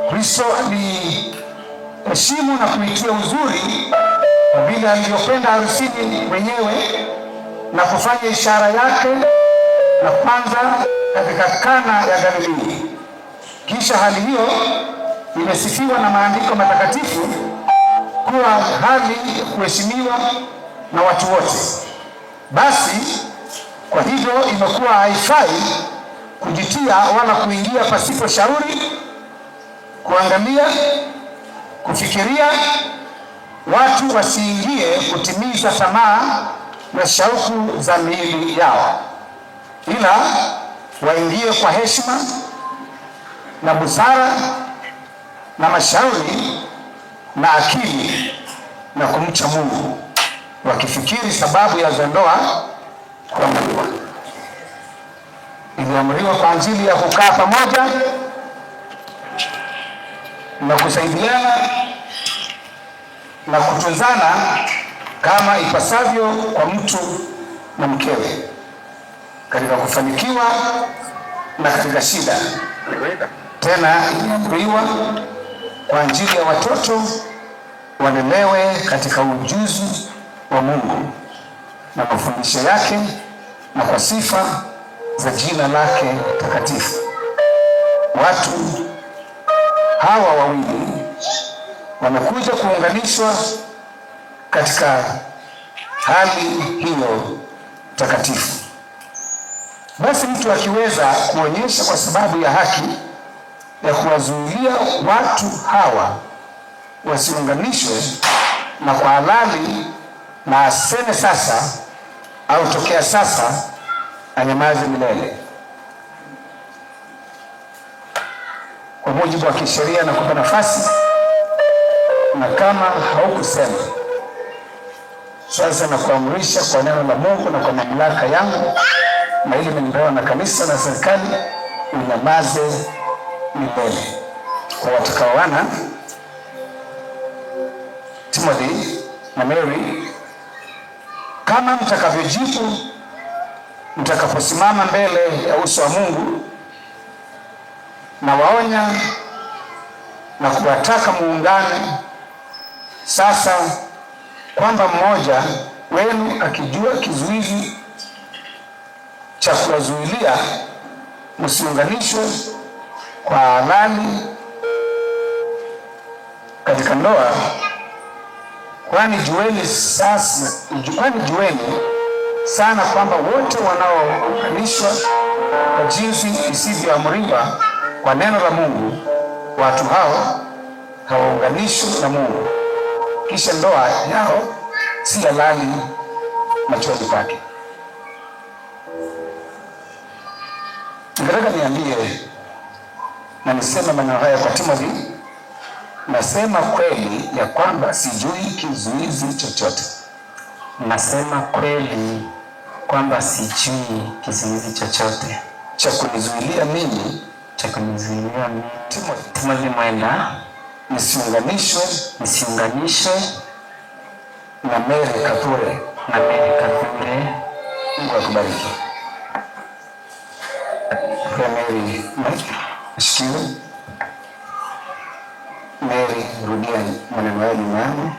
Kristo aliheshimu na kuitia uzuri kwa vile alivyopenda harusini mwenyewe na kufanya ishara yake na kwanza katika Kana ya Galilii. Kisha hali hiyo imesifiwa na maandiko matakatifu kuwa hali ya kuheshimiwa na watu wote. Basi kwa hivyo imekuwa haifai kujitia wala kuingia pasipo shauri, kuangalia, kufikiria, watu wasiingie kutimiza tamaa na shauku za miili yao, ila waingie kwa heshima na busara na mashauri na akili na kumcha Mungu, wakifikiri sababu ya za ndoa kuamriwa. Iliamriwa kwa ajili ya kukaa pamoja na kusaidiana na kutunzana kama ipasavyo kwa mtu na mkewe, katika kufanikiwa na katika shida. Tena iliamriwa kwa ajili ya watoto walelewe katika ujuzi wa Mungu na mafundisho yake na kwa sifa za jina lake takatifu. Watu hawa wawili wamekuja kuunganishwa katika hali hiyo takatifu. Basi mtu akiweza kuonyesha kwa sababu ya haki ya kuwazuilia watu hawa wasiunganishwe na kwa halali, na aseme sasa au tokea sasa, anyamaze milele. Kwa mujibu wa kisheria nakupa nafasi, na kama haukusema sasa, nakuamrisha kwa neno la Mungu na kwa mamlaka yangu na ile nimepewa na kanisa na serikali, unyamaze milele. Kwa watakaoana, Timothy na Mary, kama mtakavyojibu mtakaposimama mbele ya uso wa Mungu, na waonya na kuwataka muungane sasa, kwamba mmoja wenu akijua kizuizi cha kuwazuilia msiunganishwe kwa halali katika ndoa, kwani jueni sana kwamba wote wanaounganishwa kwa jinsi isivyoamriwa kwa neno la Mungu, watu hao hawaunganishwi na Mungu, kisha ndoa yao si halali machoni pake. Nataka niambie na niseme maneno haya kwa Timothy. Nasema kweli ya kwamba sijui kizuizi chochote. Nasema kweli kwamba sijui kizuizi chochote cha kunizuilia mimi, cha kunizuilia mimi Timothy, Timothy Mwenda nisiunganishwe nisiunganishwe na Mary Kathure. Na Mary Kathure. Mungu akubariki. Kwa Mary mic, ashikiwe. Mary, rudia maneno hayo nyuma yangu.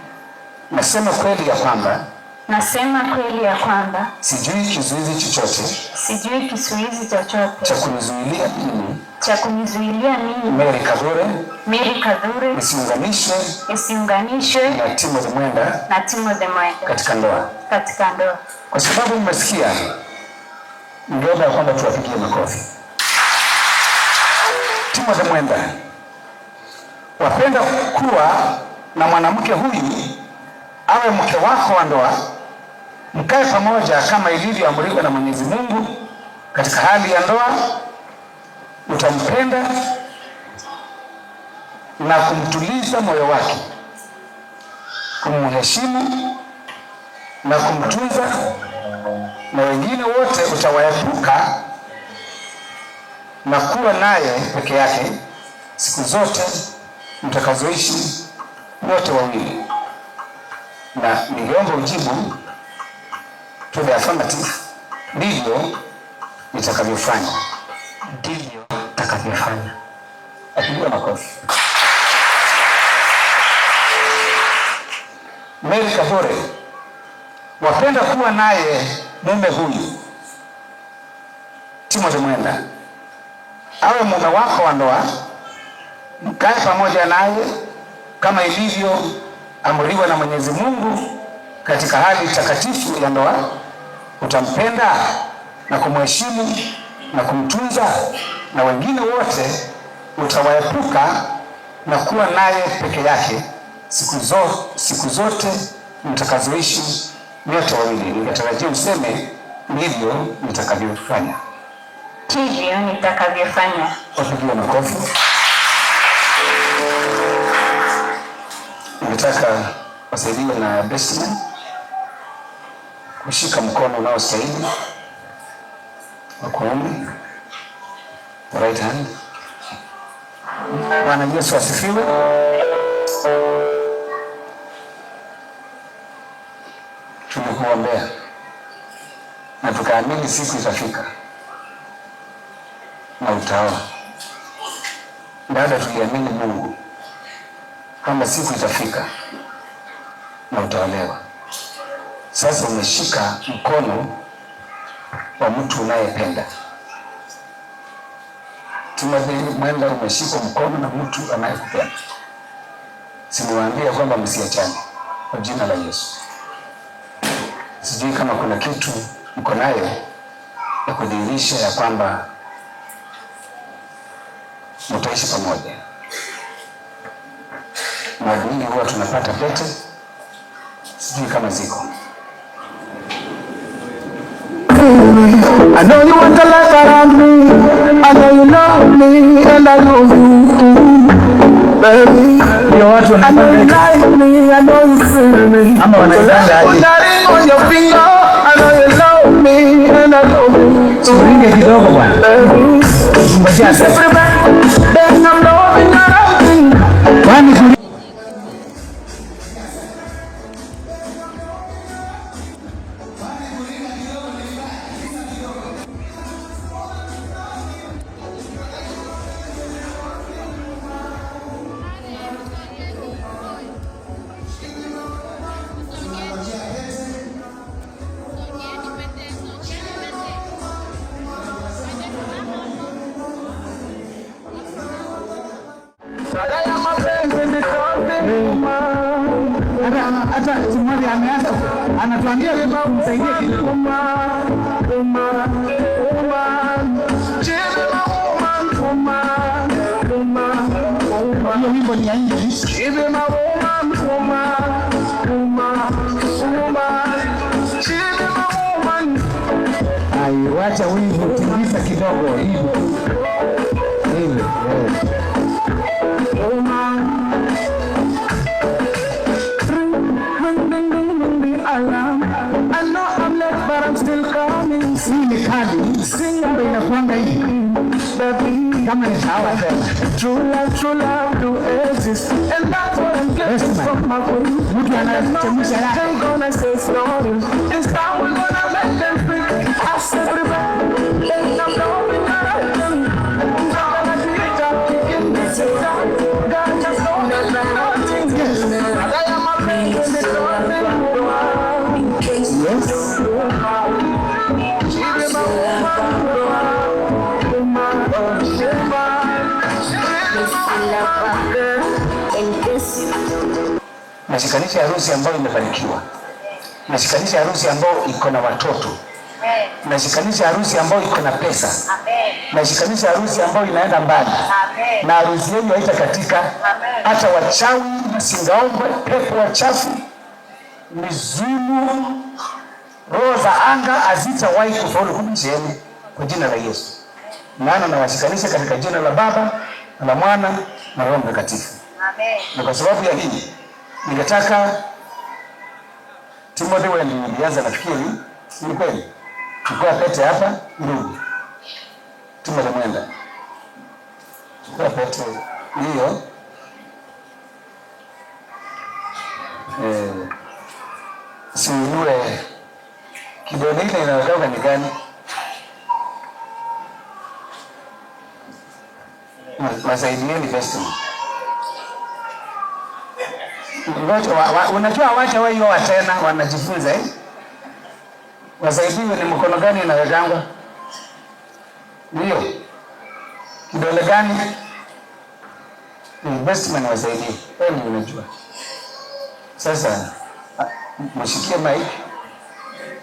Nasema kweli ya kwamba Nasema kweli ya kwamba sijui kizuizi chochote sijui kizuizi chochote cha kunizuilia mimi cha kunizuilia mimi Mary Kathure Mary Kathure nisiunganishwe nisiunganishwe na Timothy Mwenda na Timothy Mwenda katika ndoa. katika ndoa. Kwa sababu mmesikia, ningeomba ya kwamba tuwapigie makofi. Timothy Mwenda, wapenda kuwa na mwanamke huyu awe mke wako wa ndoa, mkae pamoja kama ilivyoamriwa na Mwenyezi Mungu katika hali ya ndoa. Utampenda na kumtuliza moyo wake, kumheshimu na kumtunza, na wengine wote utawaepuka na kuwa naye peke yake siku zote mtakazoishi wote wawili. Na ningeomba ujibu to the affirmative, ndivyo nitakavyofanya. Ndivyo nitakavyofanya. Apigiwe makofi. Mary Kathure, wapenda kuwa naye mume huyu Timothy Mwenda awe mume wako wa ndoa, mkae pamoja naye kama ilivyo amriwa na Mwenyezi Mungu katika hali takatifu ya ndoa. Utampenda na kumheshimu na kumtunza, na wengine wote utawaepuka na kuwa naye peke yake siku zote mtakazoishi nyote wawili. Ningetarajia useme ndivyo nitakavyofanya. Ndivyo nitakavyofanya. Wapigiwe makofi. Ningetaka wasaidiwe na bestman kushika mkono unaostahili wa kuume, the right hand. Bwana Yesu asifiwe. Tumekuombea na tukaamini siku itafika na utaoa. Dada, tuliamini Mungu kwamba siku itafika na utaolewa. Sasa umeshika mkono wa mtu unayependa. Timothy Mwenda, umeshika mkono na mtu anayekupenda. Simuambia kwamba msiachane kwa jina la Yesu. Sijui kama kuna kitu mko nayo ya kudhihirisha ya kwamba mtaishi pamoja. Mara nyingi huwa tunapata pete, sijui kama ziko. I know you want a life around me. I know you love me and I love you, baby. Ndio watu I know you like me, I know you feel me. Ama wanaitanga aje? Put that ring on your finger. I know you love me and I love you, Turinge kidogo bwana. baby. Ngojea You say sasa. pretty bad, then I'm loving you. Kwani Hata Timothy ameanza anatuambia kumsaidia kidogo. Hiyo wimbo ni ya English. Ai, wacha wimbo tingiza kidogo hivi. Hivi, yes. I know I'm late, but I'm still coming. Hii ni kadi. Kumbe inakuanga hivi. Kama ni sawa tena. True love do exist, and that's what I'm getting from my queen. Mtu anachemsha yake. I'm gonna say sorry. This time we're gonna make them free. I said goodbye, and I'm going out. I'm gonna be in this God just don't let nothing. I am a man in the Yes. Nashikanisha harusi ambayo imebarikiwa. Nashikanisha harusi ambayo iko na watoto. Nashikanisha harusi ambayo iko na pesa. Nashikanisha harusi ambayo inaenda mbali. Na harusi yenu haitakatika. Hata wachawi, masingaombwe, pepo wachafu, mizimu, roho za anga hazitawahi kufaulu kumjeni kwa jina la Yesu. Maana nawashikanisha katika jina la Baba na la Mwana na Roho Mtakatifu. Na kwa sababu ya hii ningetaka Timothy, wewe ndiye ulianza nafikiri, ni kweli? Chukua pete hapa ndugu. Timothy Mwenda. Chukua pete hiyo. Siunue kidole ile inayotoka ni gani? Wasaidieni best. Ngoja unajua wacha wao tena wanajifunza eh? Wasaidiwe ni mkono gani inawekangwa? Ndio. Kidole gani? Investment wasaidie. Wewe ndio unajua. Sasa mshikie mic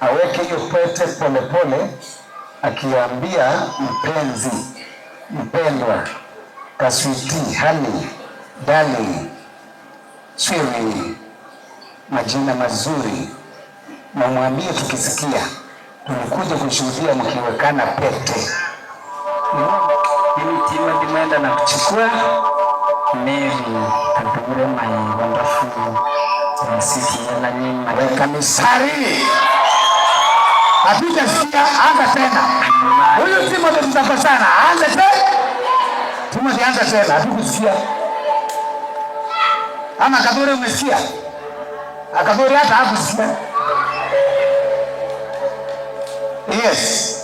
aweke hiyo pete pole pole, akiambia mpenzi, mpendwa, kaswiti, honey, darling, sweetie, majina mazuri, na mwambie tukisikia tulikuja kushuhudia mkiwekana pete. Mimi Timothy Mwenda na kuchukua Mary Kadure, my wonderful sweet Melanie, my Weka mistari. Hatujasikia, anza tena. Huyu Timothy tutakosana. Anza tena. Timothy anza tena, hatukusikia. Ama Kadure umesikia? Kadure hata hakusikia. Yes.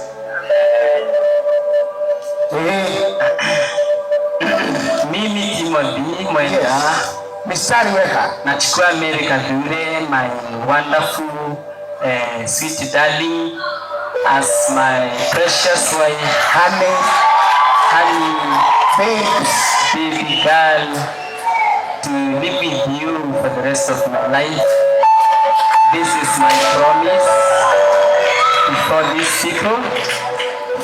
Mimi Timothy Mwenda. Yes. Mistari weka. Nachukua Mary Kadure, my wonderful sweet darling, as my precious wife, honey, honey, babes, baby girl, to live with you for the rest of my life. This is my promise before these people,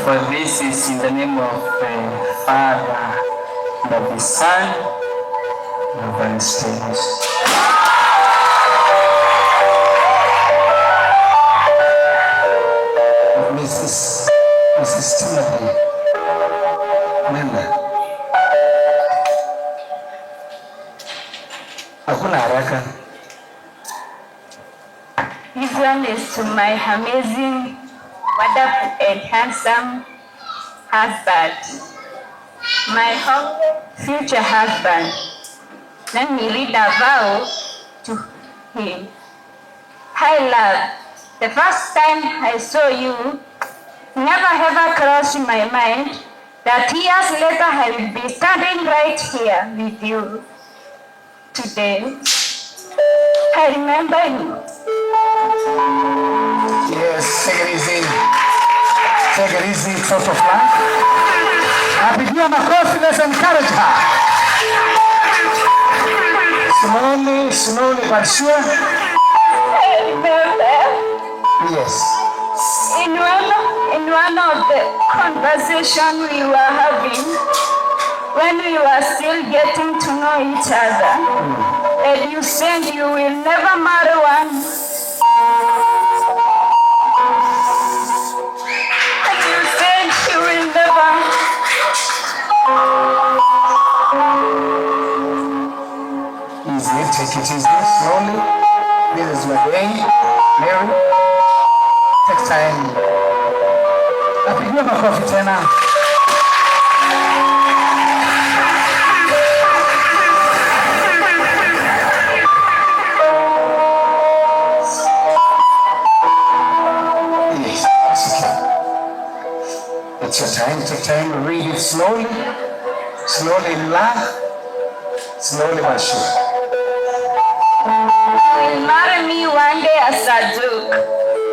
for this is in the name of the Father, and of the Son, and of the Holy Spirit. Mrs. Timothy Mwenda. Hakuna haraka. This one is to my amazing, wonderful and handsome husband, my future husband. Let me read a vow to him. Hi love, the first time I saw you, never ever crossed my mind that years later I will be standing right here with you today. I remember you. Yes, take it easy. Take it easy, sort of life. Apigia makofi, let's encourage her. Slowly, slowly but sure. I remember Yes. in one of the conversation we were having when we were still getting to know each other, and you said you will never marry one. And you said you will never. Easy, take it easy, slowly. This is your day, Mary. Take time. Napigiwa makofi tena. Yes, it's okay. It's your time. Take time. Read it slowly. Slowly in love. Slowly but sure. You will marry me one day as a joke.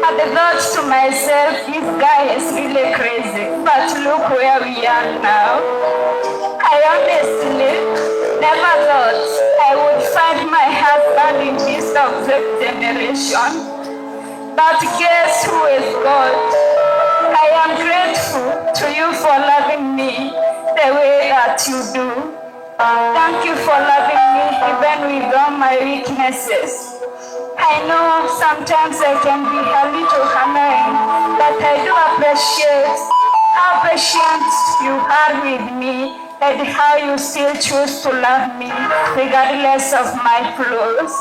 I thought to myself, this guy is really crazy. But look where we are now. I honestly never thought I would find my husband in this toxic generation. But guess who is God? I am grateful to you for loving me the way that you do. Thank you for loving me even with all my weaknesses. I know sometimes I can be a little annoying, but I do appreciate how patient you are with me and how you still choose to love me regardless of my flaws.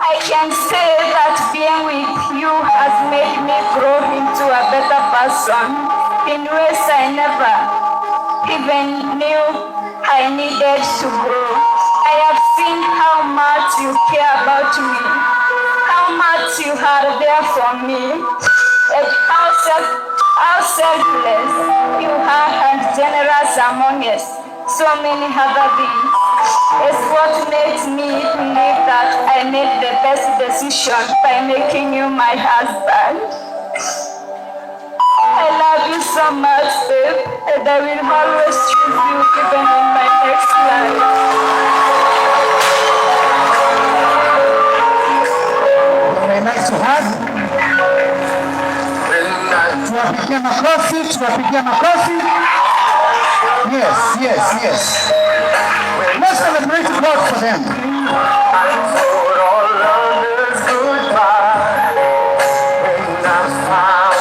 I can say that being with you has made me grow into a better person in ways I never even knew I needed to grow. I have seen how much you care about me, how much you are there for me, and how selfless you are and generous among us. So many other things. It's what makes me believe that I made the best decision by making you my husband. I love you so much, babe, and I will always choose you even in my next life. Very nice to have. Tuwapigie makofi, tuwapigie makofi. Yes. Let's celebrate God for them. I told all others goodbye. When I found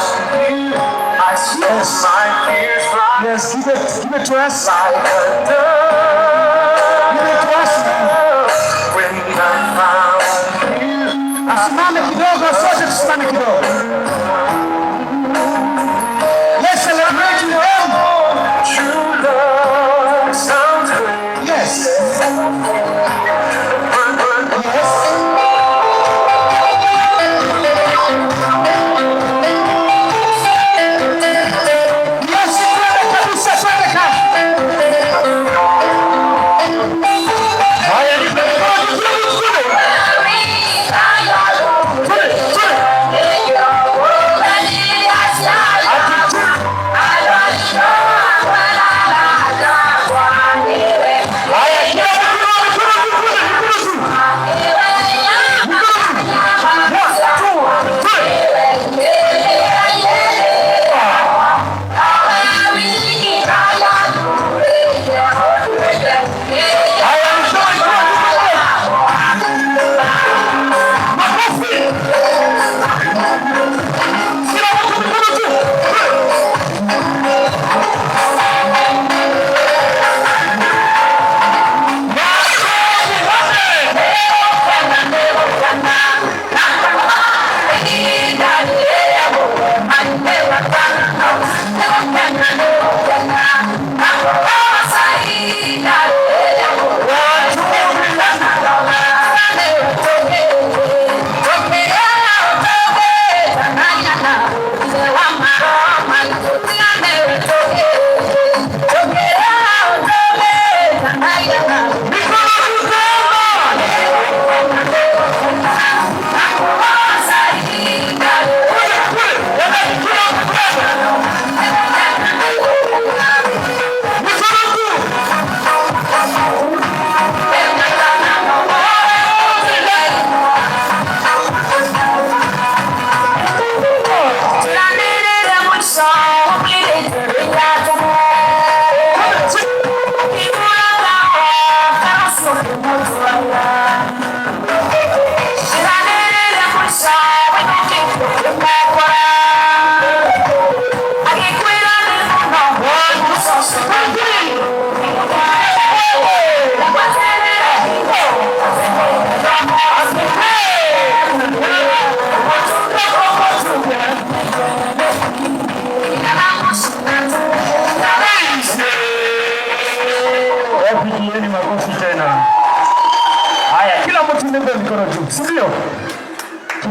you, I saw my fears fly. Yes, give it to us. Like a dove. Give it to us. When I found you, Tusimame kidogo, sote tusimame kidogo. Let's celebrate with them. True love sounds great. Yes. Yes, twende kabisa, twende kazi. Haya, nipe mkono, twende, twende. Twende, twende.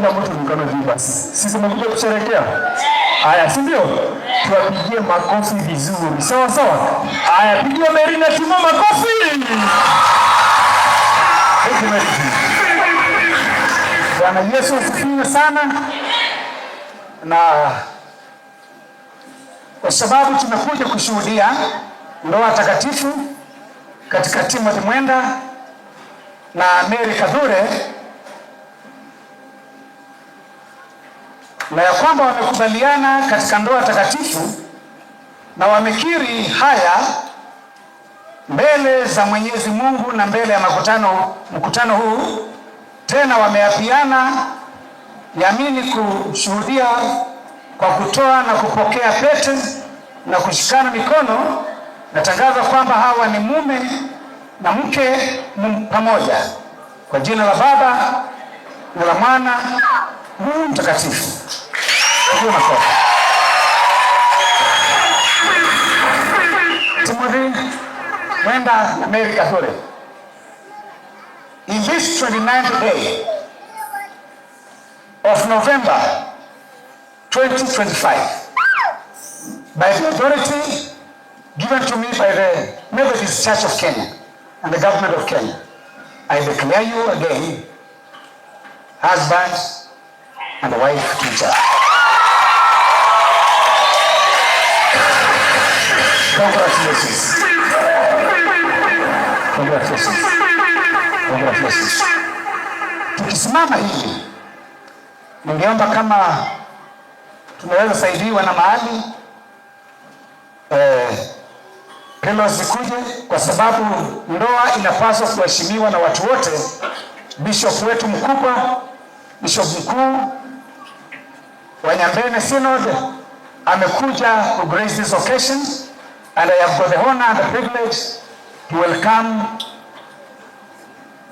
Kila mtu mikono juu basi. Sisi tumekuja kusherehekea. Haya, si ndio? Tuwapigie makofi vizuri. Sawa sawa. Haya, pigia Mary na Timo makofi. Thank you, Mary. Bwana Yesu asifiwe sana. Na kwa sababu tumekuja kushuhudia ndoa takatifu katika Timothy Mwenda na Mary Kathure, na ya kwamba wamekubaliana katika ndoa takatifu na wamekiri haya mbele za Mwenyezi Mungu na mbele ya mkutano huu, tena wameapiana yamini kushuhudia kwa kutoa na kupokea pete na kushikana mikono. Natangaza kwamba hawa ni mume na mke pamoja, kwa jina la Baba na la Mwana Roho Mtakatifu. Pigia makofi. Timothy Mwenda na Mary Kathure. In this 29th day of November 2025, by the authority given to me by the Methodist Church of Kenya and the government of Kenya, I declare you again husband and wife to each other. Congratulations. Congratulations. Congratulations. Tukisimama hivi, ningeomba kama tunaweza saidiwa na mahali pillows zikuje, kwa sababu ndoa inapaswa kuheshimiwa na watu wote. Bishop wetu mkubwa, Bishop mkuu wa Nyambene Synod amekuja ku grace this occasion, and I have got the honor and the privilege to welcome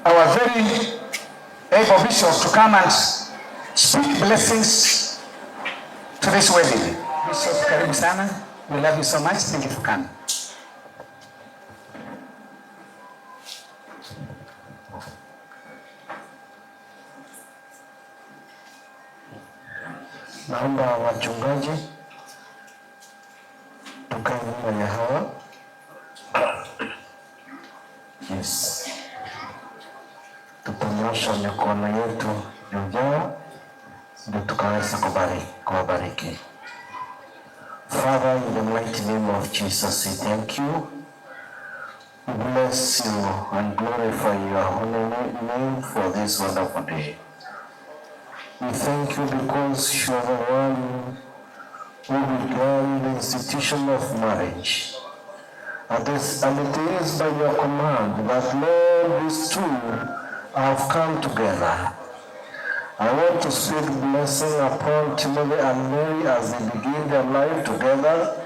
our very able bishop to come and speak blessings to this wedding. Bishop, karibu sana. We love you so much. Thank you for coming. Naomba wachungaji tukae nyuma ya hawa. Yes. Tutanyosha mikono yetu juu yao ndio tukaweza kuwabariki. Father, in the mighty name of Jesus, we thank you. We bless you and glorify your holy name for this wonderful day. We thank you because you are the one who began the institution of marriage. And it is by your command that, Lord, these two have come together. I want to speak blessing upon Timothy and Mary as they begin their life together.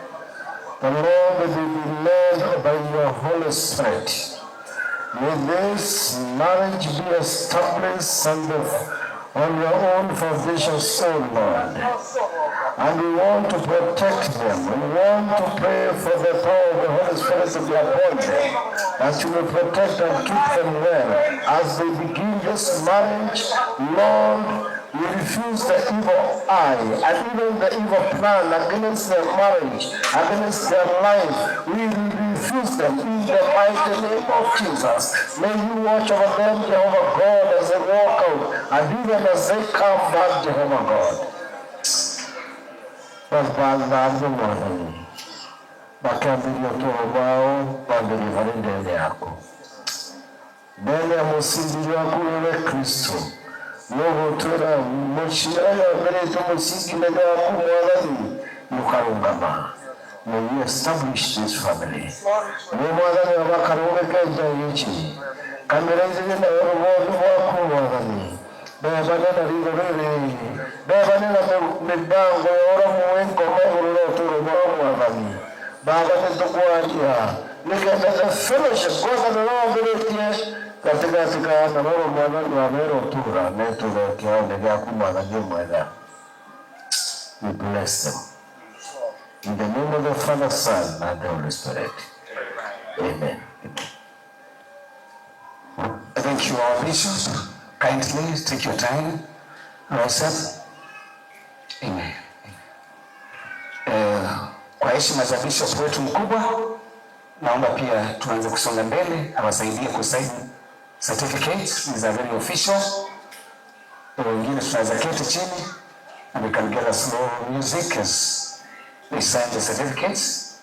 The Lord may be led by your Holy Spirit. May this marriage be established on your own foundations, O Lord. And we want to protect them. We want to pray for the power of the Holy Spirit to be upon them, that you will protect and keep them well. As they begin this marriage, Lord, we refuse the evil eye and even the evil plan against their marriage, against their life. We refuse them in the mighty name of Jesus. May you watch over them, Jehovah God, as they walk out, and even as they come back, Jehovah God. Baba Mwathani, makĩambĩrĩria ũtũũro wao wambĩrĩrie harĩ mbere yaku, mbere ya mũsingi waku wewe Kristo, nĩũgũtwĩra mũciĩ ũyũ wambĩrĩtwo mũsingi-inĩ waku Mwathani nĩũkarũgama. May you establish this family. Nĩ Mwathani wa makarũgĩke nja ici kamĩraithĩrie na ũrũgondu waku Mwathani, bebane na ritho rĩrĩ, bebane na mĩbango ya ũrĩa mwĩngoma igũrũ rĩa ũtũũro wao Mwathani. Baba, nĩtũkwaria nĩgetha the fellowship ngwatanĩro wambĩrĩtie gatagatĩ ka na roro Mwathani wa mera ũtũũra nĩtũũro kĩao nĩ gĩaku Mwathani mwega. We bless them. In the name of the Father, Son, and the Holy Spirit. Amen. Thank you, our bishop. Kindly take your time. Ourselves. Amen. Kwa heshima za bishop wetu mkubwa, naomba pia tuanze kusonga mbele, awasaidie kusaini certificates. These are very official. Wengine tunaweza keti chini and we can get a slow music as they sign the certificates.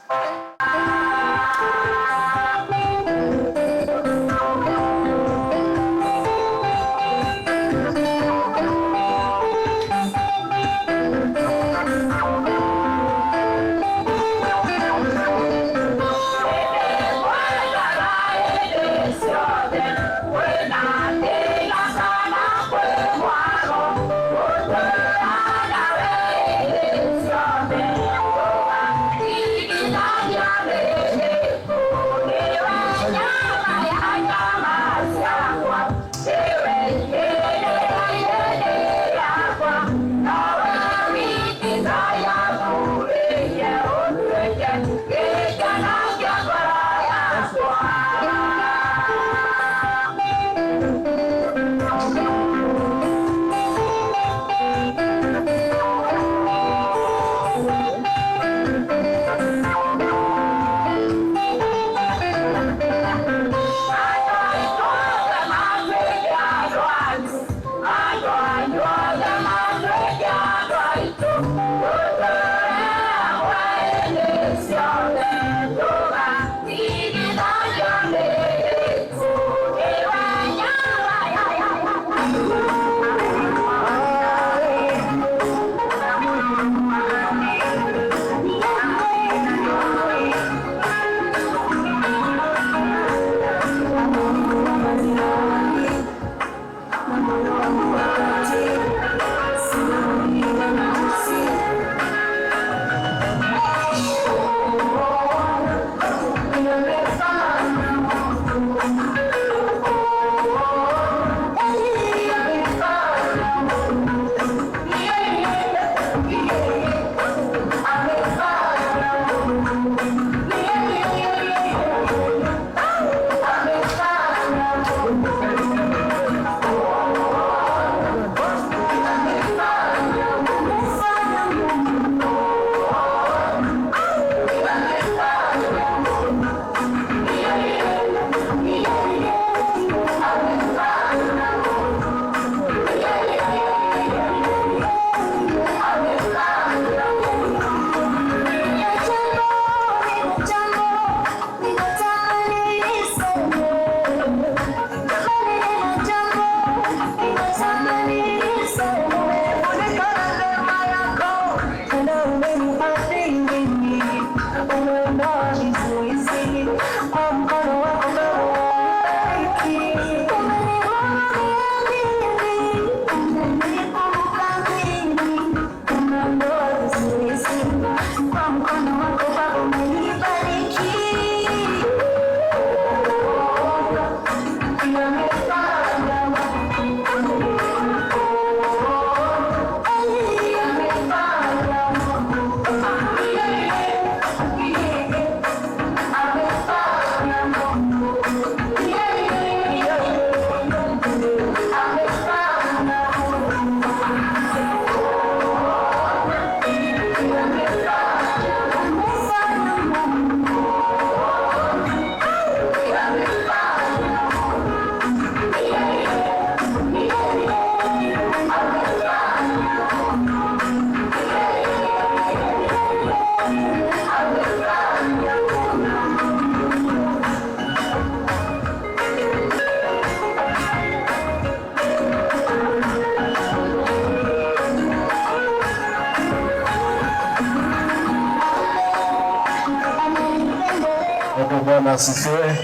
Bwana asifiwe.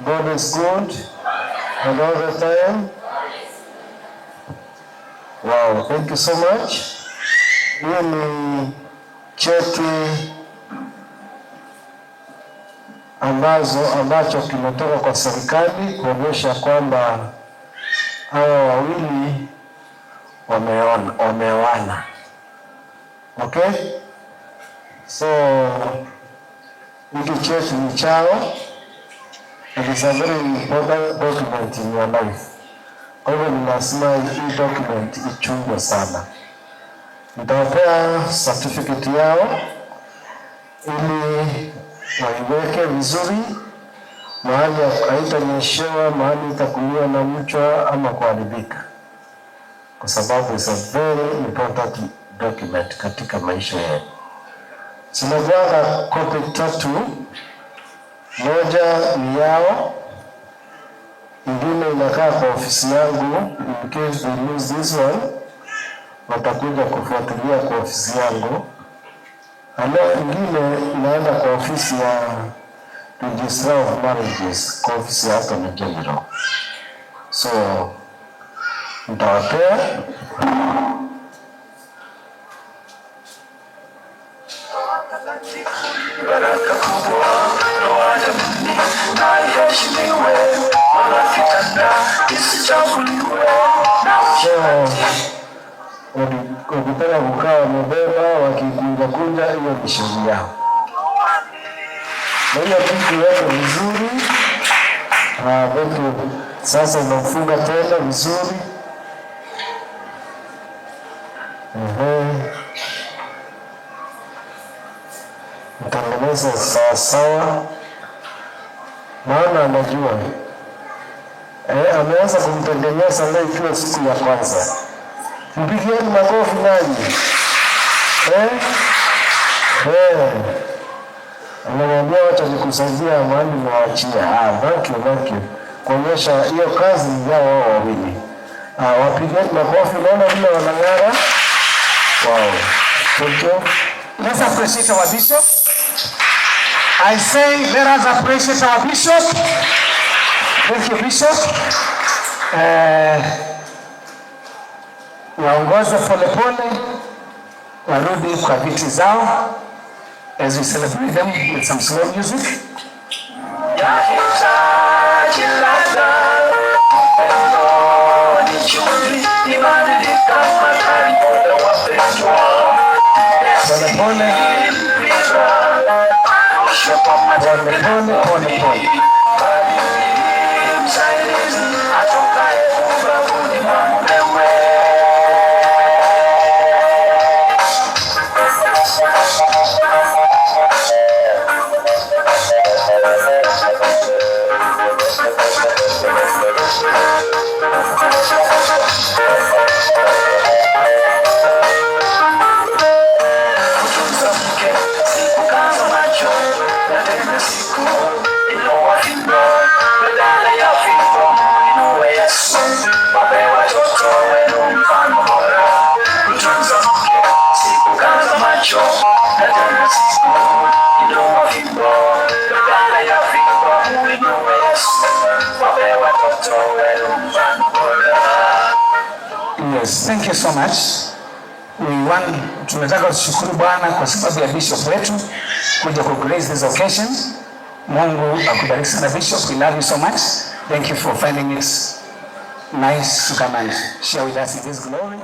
God is good and all the time. Wow, thank you so much. Hiyo ni cheti ambacho kimetoka kwa serikali kuonyesha kwamba hawa wawili wameoana. Okay? So hiki cheti ni chao. It is a very important document in your life. Kwa hivyo ni lazima hii document ichungwe sana. Nitawapea certificate yao ili waiweke vizuri mahali haitanyeshewa, mahali itakuliwa na mchwa ama kuharibika, kwa sababu is a very important document katika maisha yetu. Zinakuwanga kopi tatu, moja ni yao, ingine inakaa kwa ofisi yangu, in case they lose this one, watakuja kufuatilia kwa ofisi yangu. Alafu ingine inaenda kwa ofisi ya Registrar of Marriages, kwa ofisi ya Attorney General. So nitawapea. Baraka kubwa ndoa jamani, na iheshimiwe, wala kitanda kisichafuliwe na So wakitaka kukaa wamebeba, wakikunja kunja, hiyo ni shauri yao. Na hiyo kitu iweke vizuri. Ah, thank you. Sasa unamfunga tena vizuri. Ehe. Mtengeneze sawa sawa, maana anajua ameanza kumtengeneza leo ikiwa siku ya kwanza. Mpigieni makofi nanyi. Eh. Anamwambia wacha nikusaidia mahali nawaachia. Ah, thank you, thank you. Kuonyesha hiyo kazi ni yao wao wawili. Ah, wapigeni makofi, unaona vile wanang'ara? Wow. Thank you. Let's appreciate our bishop. I say let us appreciate our bishop. Thank you, Bishop. Waongoze polepole warudi kwa viti zao as we celebrate them with some slow music. Yahitaji ladha, upendo ni chumvi, ibadilika makali ya wapendwa. Pole pole pole pole pole. Msaidizi atokaye ubavuni mwa mumewe. Kutunza mke si kukaza macho, na tena siku inua fimbo, badala ya fimbo inue Yesu. Wape watoto wenu mfano bora. Kutunza mke si kukaza macho, na tena siku inua fimbo, badala ya fimbo inue Yesu. Wape watoto wenu mfano bora. Yes, thank you so much. We want, tunataka kushukuru Bwana kwa sababu ya bishop wetu kuja ku grace this occasion. Mungu akubariki sana, Bishop. We love you so much. Thank you for finding it nice to come and share with us in this glory.